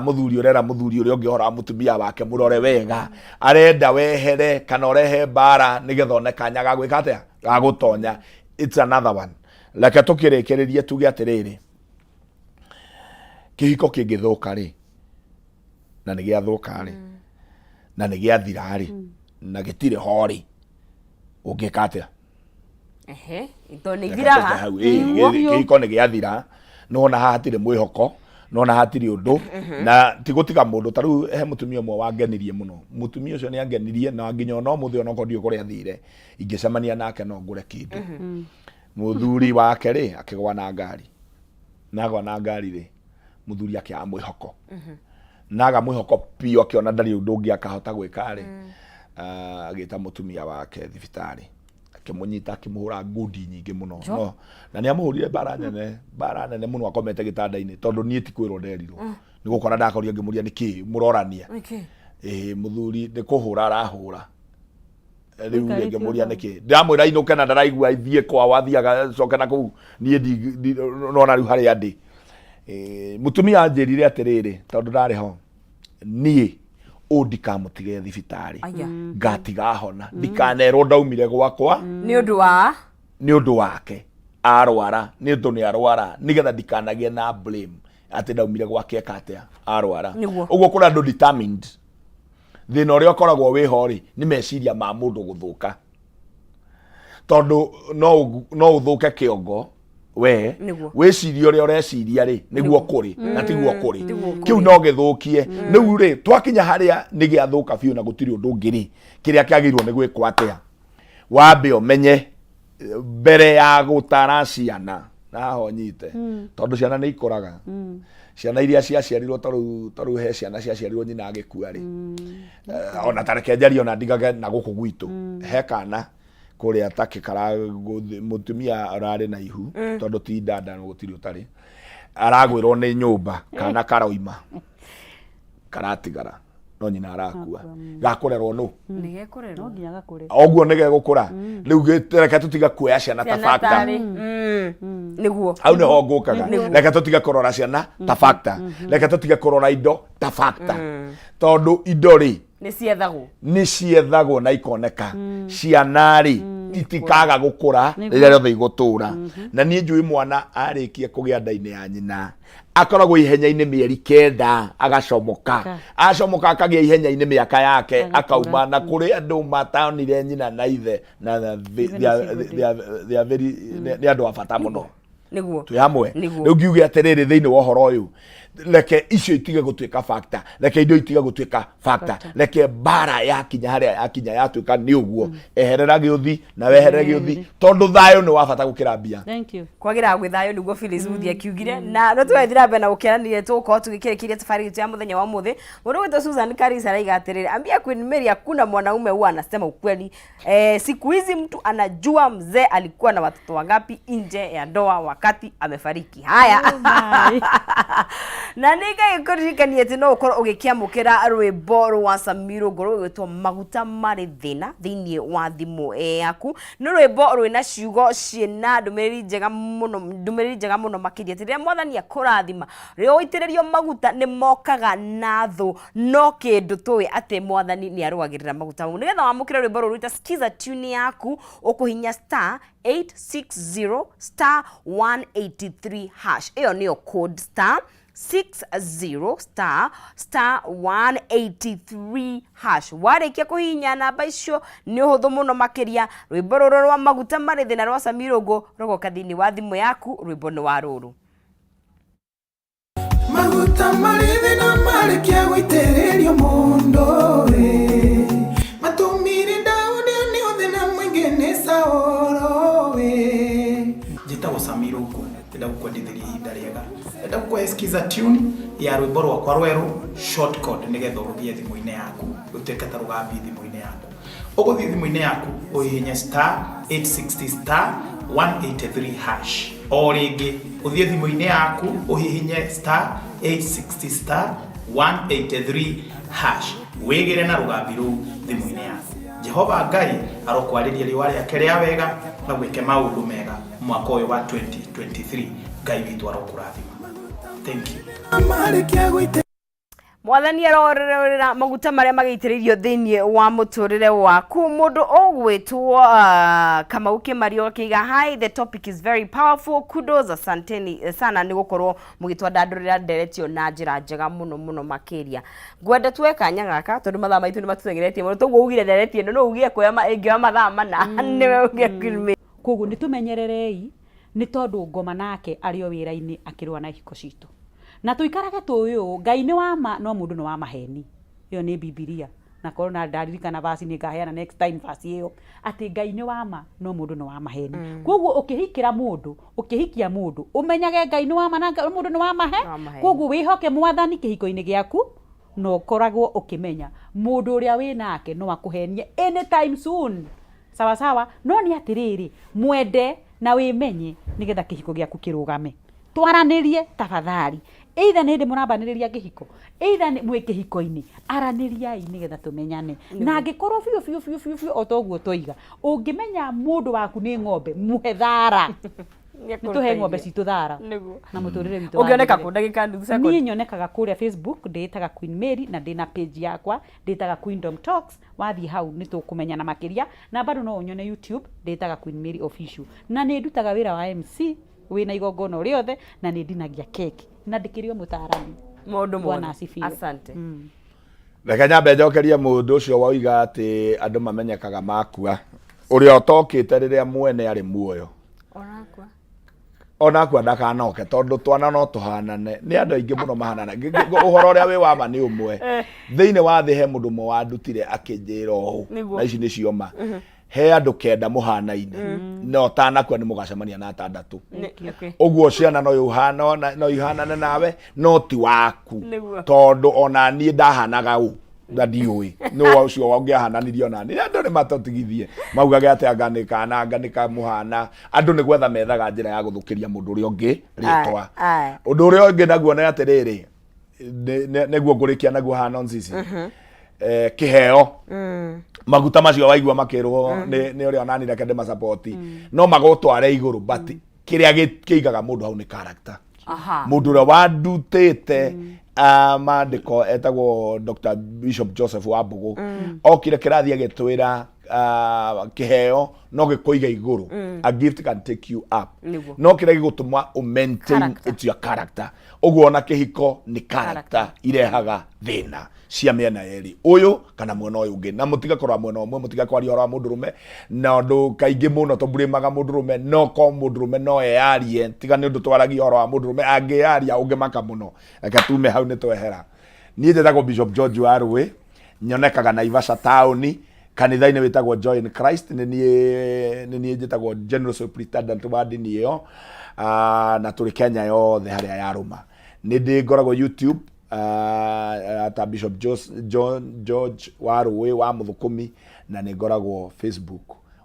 mũthuri ũrera mũthuri ũrĩa ũngĩ ũhoro wa mũtumia wake, mũrore wega, arenda wehere kana ũrehe mbara nĩgetha one kanya ga gwĩka atĩa, ga gũtonya. It's another one. Reke tũkĩrĩkĩrĩrie tuge atĩrĩrĩ, kĩhiko kĩngĩthũka rĩ, na nĩ gĩathũka rĩ, na nĩ gĩathira rĩ, na gĩtirĩ ho rĩ, ũngĩka atĩa? Ehe, tondũ nĩ Reke ithiraga. tũke hau, ĩĩ, kĩhiko nĩ gĩathira, nona haha hatirĩ mwĩhoko, nona hatirĩ ũndũ, na ti gũtiga mũndũ. Ta rĩu he mũtumia ũmwe wangenirie mũno. Mũtumia ũcio nĩ angenirie na nginya ona ũmũthĩ, onokorwo ndiũĩ kũrĩa athire, ingĩcemania nake no ngũre kĩndũ. Mũthuri wake rĩ, akĩgwa na ngari, na agwa na ngari rĩ, mũthuri akĩaga mwĩhoko, na aga mwĩhoko biũ, akĩona ndarĩ ũndũ ũngĩ akahota gwĩka rĩ, agĩta mũtumia wake thibitarĩ, akĩmũnyita, akĩmũhũra ngundi nyingĩ mũno. No na nĩ amũhũrire mbara nene, mbara nene mũno, akomete gĩtanda-inĩ, tondũ niĩ ti kwĩrwo nderirwo, nĩ gũkora ndakorire ngĩmũria nĩkĩ mũrorania. Nĩkĩ? Ĩĩ, mũthuri nĩ kũhũra arahũra rĩu. Ũikarĩte Rĩ, ngĩmũria ũguo. Nĩkĩ ndĩramwĩra inũke na ndaraigua ithiĩ kwao, athiaga coke na kũu. Niĩ nona rĩu harĩa ndĩ. Ĩĩ, mũtumia anjĩrire atĩrĩrĩ, tondũ ndarĩ ho niĩ, ũ ndikamũtige thibitarĩ. Aya. Ngatiga hona, ndikanerwo ndaumire gwakwa nĩ ũndũ wa nĩ ũndũ wake arwara, nĩ ũndũ nĩ arwara, nĩgetha ndikanagĩe na blame atĩ ndaumire gwake eka atĩa arwara. Ũguo kũrĩ andũ determined. Thĩna ũrĩa ũkoragwo wĩho rĩ, nĩ meciria ma mũndũ gũthũka, tondũ no ũthũke kĩongo we wĩcirie ũrĩa ũreciria rĩ, nĩguo kũrĩ na tiguo kũrĩ. Tiguo kũrĩ. Kĩu no gĩthũkie. Rĩu rĩ, twakinya harĩa nĩ gĩathũka biũ na gũtirĩ ũndũ ũngĩ rĩ, kĩrĩa kĩagĩrĩirwo nĩ gwĩkwo atĩa? Wambe ũmenye mbere ya gũtara ciana na haha ũnyite, tondũ ciana nĩ ikũraga. Ciana iria ciaciarirwo, tarĩu he ciana ciaciarirwo nyina agĩkua rĩ, ona tareke njarie, ona ndigage na gũkũ gwitũ, he kana kũrĩa takĩ kara mũtumia ararĩ na ihu, tondũ ti ndanda gũtirĩ ũtarĩ aragwĩrwo nĩ nyũmba, kana karoima karatigara no nyina arakua, gakũrerwo nũ? Nĩ gekũrerwo. No nginya gakũre. Oguo nĩ gegũkũra. Rĩu reke tũtige kuoya ciana ta Ciana factor. tarĩ nĩguo. Hau nĩho ngũkaga. Reke tũtige kũrora ciana ta factor, reke tũtige kũrora indo ta factor, tondũ indo rĩ, nĩ ciethagwo. Nĩ ciethagwo na ikoneka. Ciana rĩ, itikaga gũkũra rĩrĩa rĩothe igũtũra. Na niĩ njũĩ mwana arĩkia kũgĩa nda-inĩ ya nyina akoragwo ihenya-inĩ mĩeri 9, agacomoka. Acomoka akagĩa ihenya-inĩ mĩaka yake. Agakũra. Akauma na kũrĩ andũ matonire nyina na ithe na Even they a are- single they are very, nĩ andũ a bata mũno. Twĩ hamwe? Nĩguo. Rĩu ngiuge atĩrĩrĩ, thĩinĩ wa ũhoro ũyũ, reke icio itige gũtuĩka factor, reke indo itige gũtuĩka factor, reke mbara yakinya harĩa yakinya yatuĩka nĩ ũguo, eherera gĩũthi na weherere gĩũthi, tondũ thayũ nĩ wa bata gũkĩra mbia. Thank you. Kwagĩraga gwĩ thayũ, nĩguo Phyllis Muthia akiugire. Na no tũgathiĩ na mbere na gũkĩaranĩria, tũgũkorwo tũgĩkĩrĩkĩria tabarĩra itũ ya mũthenya wa ũmũthĩ. Mũndũ ũgwĩtwo Susan Karis araiga atĩrĩrĩ, ambia Queen Mary, hakuna mwanaume huwa anasema ukweli. Siku hizi mtu anajua mzee alikuwa na watoto wangapi nje ya ndoa. Wakati amefariki. Haya. Oh my. Na nä ngagä atä no å korwo å gä kä amå kä ra rwä mbo rwa Samiro Ngoro rũgwĩtwo maguta marĩ thĩna thĩinĩ wa thimũ yaku. Nĩ rwĩmbo rwĩna ciugo ciĩna ndũmĩrĩri njega mũno, ndũmĩrĩri njega mũno makĩria atĩ rĩrĩa mwathani akũrathima, rĩrĩa ũitĩrĩrio maguta nĩ mokaga na thũ, no kĩndũ tũĩ atĩ mwathani nĩ arũagĩrĩra maguta mau. Nĩgetha wamũkĩre rwĩmbo rũrũ rwĩta Skiza tune yaku, ũkũhinya star 860 star 183 hash. Ĩyo nĩyo code, star 60 star star 183 hash. Warĩkia kũhihinya namba icio nĩ ũhũthũ mũno makĩria, rwĩmbo rũrũ rwa maguta marĩ thĩna rwa Samirũngũ rũgoka thĩinĩ wa thimũ yaku. Rwĩmbo nĩ wa rũrũ. Maguta marĩ thĩna marĩkia gũitĩrĩrio mũndũ ĩ, matũmire Daudi one thĩna mũingĩ nĩ Saũlũ ĩ. Njĩtagwo Samirũngũ, ndĩrenda gũkwendithĩria ihinda rĩega. Ndĩrenda gũkũhe Skiza tune ya rwĩmbo rwakwa rwerũ Short Code, nĩgetha ũrũgie thimũ-inĩ yaku rũtuĩke ta rũgambi thimũ-inĩ yaku. Ũgũthiĩ thimũ-inĩ yaku ũhihinye star 860 star 183 hash. O rĩngĩ, ũthiĩ thimũ-inĩ yaku ũhihinye star 860 star 183 hash, wĩgĩre na rũgambi rũu thimũ-inĩ yaku. Jehova Ngai arokwarĩria riũa rĩake rĩa wega na gwĩke maũndũ mega mwaka ũyũ wa 2023. Ngai witũ arokũrathima. Thank you. Marĩkia gũitĩrĩrio Mwathani arorera maguta marĩa magĩitĩrĩirio thĩinĩ wa mũtũrĩre waku. Mũndũ ũgwĩtwo Kamau Kĩmario akĩiga, "Hi, the topic is very powerful, kudos, asanteni sana nĩ gũkorwo mũgĩtwandandũrĩra nderetio na njĩra njega mũno mũno makĩria." Ngwenda tuoe kanya gaka tondũ mathaa maitũ nĩ matũteng'eretie mũno. Toguo ugire ndereti ĩno no ugie kuoya ĩngĩoya mathaa 4, nĩwe uge Queen Mary. Koguo nĩ tũmenyererei, nĩ tondũ ngoma nake arĩ o wĩra-inĩ akĩrũa na ihiko citũ. Na tũikarage tũĩ ũũ, Ngai nĩ wa ma no mũndũ nĩ wa maheni. Ĩyo nĩ Bibilia. Na korwo na ndaririkana verse nĩ ngaheana next time verse ĩyo. Atĩ Ngai nĩ wa ma no mũndũ nĩ wa maheni. Koguo ũkĩhikĩra mũndũ, ũkĩhikia mũndũ, ũmenyage Ngai nĩ wa ma na mũndũ nĩ wa mahe. Wa maheni. Koguo wĩhoke mwathani kĩhiko-inĩ gĩaku, na ũkoragwo ũkĩmenya mũndũ ũrĩa wĩ nake no akũhenie anytime soon. Sawa sawa, no nĩ atĩrĩrĩ, mwende na wĩmenye nĩgetha kĩhiko gĩaku kĩrũgame. Twaranĩrie tafadhali. Either nĩ hĩndĩ mũrambanĩrĩria kĩhiko, either nĩ mwĩ kĩhiko-inĩ, aranĩriai nĩgetha tũmenyane. Na angĩkorwo biũ biũ biũ biũ biũ o ta ũguo twoiga, ũngĩmenya mũndũ waku nĩ ng'ombe, mũhe thara. Nĩ tũhe ng'ombe citũ thara. Nĩguo. Na mũtũrĩre witũ Ũngĩoneka wagĩrĩre. kũ ndagĩka nuthu second? Niĩ nyonekaga kũrĩa Facebook, ndĩĩtaga Queen Mary na ndĩna page yakwa ndĩtaga Queendom Talks. Wathiĩ hau nĩ tũkũmenyana makĩria, na bado no ũnyone YouTube ndĩtaga Queen Mary Official. Na nĩ ndutaga wĩra wa MC wĩna igongona o rĩothe, na nĩ ndinagia keki na ndĩkĩrĩ o mũtaarani. Maũndũ Bwana mothe. asifiwe. Asante. Reke nyambe njokerie mũndũ ũcio woiga atĩ andũ mamenyekaga makua, ũrĩa ũtokĩte rĩrĩa mwene arĩ muoyo. Orakua. Onakua ndakanoke, tondũ twana no tũhanane. Nĩ andũ aingĩ mũno mahanana. Ũhoro ũrĩa wĩ wa ma nĩ ũmwe. Thĩinĩ wa thĩ he mũndũ ũmwe wandutire akĩnjĩra ũũ, Nĩguo. na ici nĩcio ma. He andũ 9 mũhanaine, na ũtanakua nĩ mũgacemania na 6. Okay. Ũguo ciana no ihana, no ihanane nawe, no ti waku. Nĩguo. Tondũ ona niĩ ndahanaga ũ na ndiũĩ nũ ũcio ũngĩahananirie ona niĩ. Andũ nĩ matũtigithie maugage atĩ anga nĩ kana anga nĩ kamũhana. Andũ nĩ gwetha methaga njĩra ya gũthũkĩria mũndũ ũrĩa ũngĩ rĩtwa. Aye. Ũndũ ũrĩa ũngĩ naguo nĩ atĩrĩrĩ, nĩguo ngũrĩkia naguo haha nonsense. Kĩheo, maguta macio waigua makĩrwo nĩ ũrĩa onani reke ndĩmacapoti, no magũtware igũrũ, but kĩrĩa kĩigaga mũndũ hau nĩ character. Mũndũ ũrĩa wandutĩte maandĩko etagwo Dr. Bishop Joseph Wambũgũ, okire kĩrathi agĩtwĩra kĩheo no gĩkũiga igũrũ, a gift can take you up, Nĩguo. no kĩrĩa gĩgũtũma ũ maintain Character. it's your character. Ũguo ona kĩhiko nĩ character irehaga thĩna cia mĩena yerĩ, ũyũ kana mwena ũyũ ũngĩ. Na mũtige kũrora mwena ũmwe, mũtige kwaria ũhoro wa mũndũrũme, na ũndũ kaingĩ mũno tũmburĩmaga mũndũrũme, no ko mũndũrũme no eyarie, tiga nĩ ũndũ twaragia ũhoro wa mũndũrũme, angĩyaria ũngĩmaka mũno. Reke tume hau nĩ twehera. Niĩ njĩtagwo Bishop George wa Rũĩ, nyonekaga Naivasha taũni, kanitha-inĩ wĩtagwo Joy in Christ. Nĩ niĩ njĩtagwo General Superintendent wa ndini ĩyo, na tũrĩ Kenya yothe harĩa yarũma. Nĩ ndĩ ngoragwo YouTube ta Bishop John George wa Rũĩ wa Mũthũkũmi, na nĩ ngoragwo Facebook.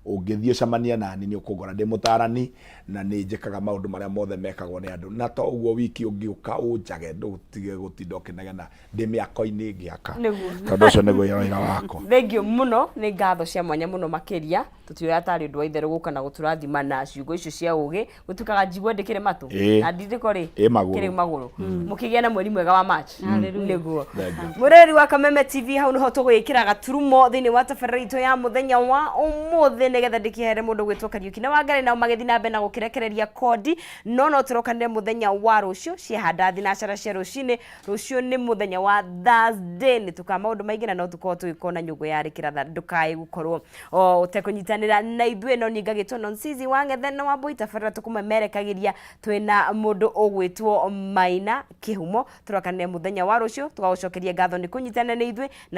Ũngĩthiĩ ũcemanie nani nĩ ũkũngora ndĩ mũtarani na nĩ njĩkaga maũndũ marĩa mothe mekagwo nĩ andũ. Na to ũguo wiki, ũngĩũka ũnjage, ndũtige gũtinda ũkĩnegena, ndĩ mĩako-inĩ ngĩaka. Nĩguo. Tondũ ũcio nĩguo wĩra wakwa. Thengiũ mũno, nĩ ngatho cia mwanya mũno makĩria. Tũtiũĩ atarĩ ũndũ wa itherũ gũka na gũtũrathima na ciugo icio cia ũgĩ. Gũtuĩkaga njigua ndĩkĩrĩ matũ. Ĩĩ. Na ndindĩko rĩ, Ĩ magũrũ. kĩrĩ magũrũ. Mũkĩgĩa na mweri mwega wa March. Hallelujah. Nĩguo. Thengiũ. Mũreri wa Kameme TV, hau nĩho tũgwĩkĩra gaturumo thĩinĩ wa tabarĩra itũ ya mũthenya wa ũmũthĩ, nĩgetha ndĩkĩhere mũndũ gwĩtwo Kariũki na Wangari nao magĩthiĩ na mbere na gũkĩrekereria kondi, no tũrokanire mũthenya wa rũciũ ciehanda thinacara cia rũcinĩ. Rũciũ nĩ mũthenya wa Thursday, nĩ tũkaa maũndũ maingĩ na no tũkorwo tũgĩkorwo na nyũngũ ya rĩkĩratha. Ndũkae gũkorwo o ũtekũnyitanĩra na ithuĩ. No niĩ ngagĩtwo Nonsizi wa Ng'ethe na Wambui, tabarĩra tũkũmemerekagĩria twĩna mũndũ ũgwĩtwo Maina Kĩhumo. Tũrokanire mũthenya wa rũciũ, tũgagũcokeria ngatho nĩ kũnyitanĩra na ithuĩ na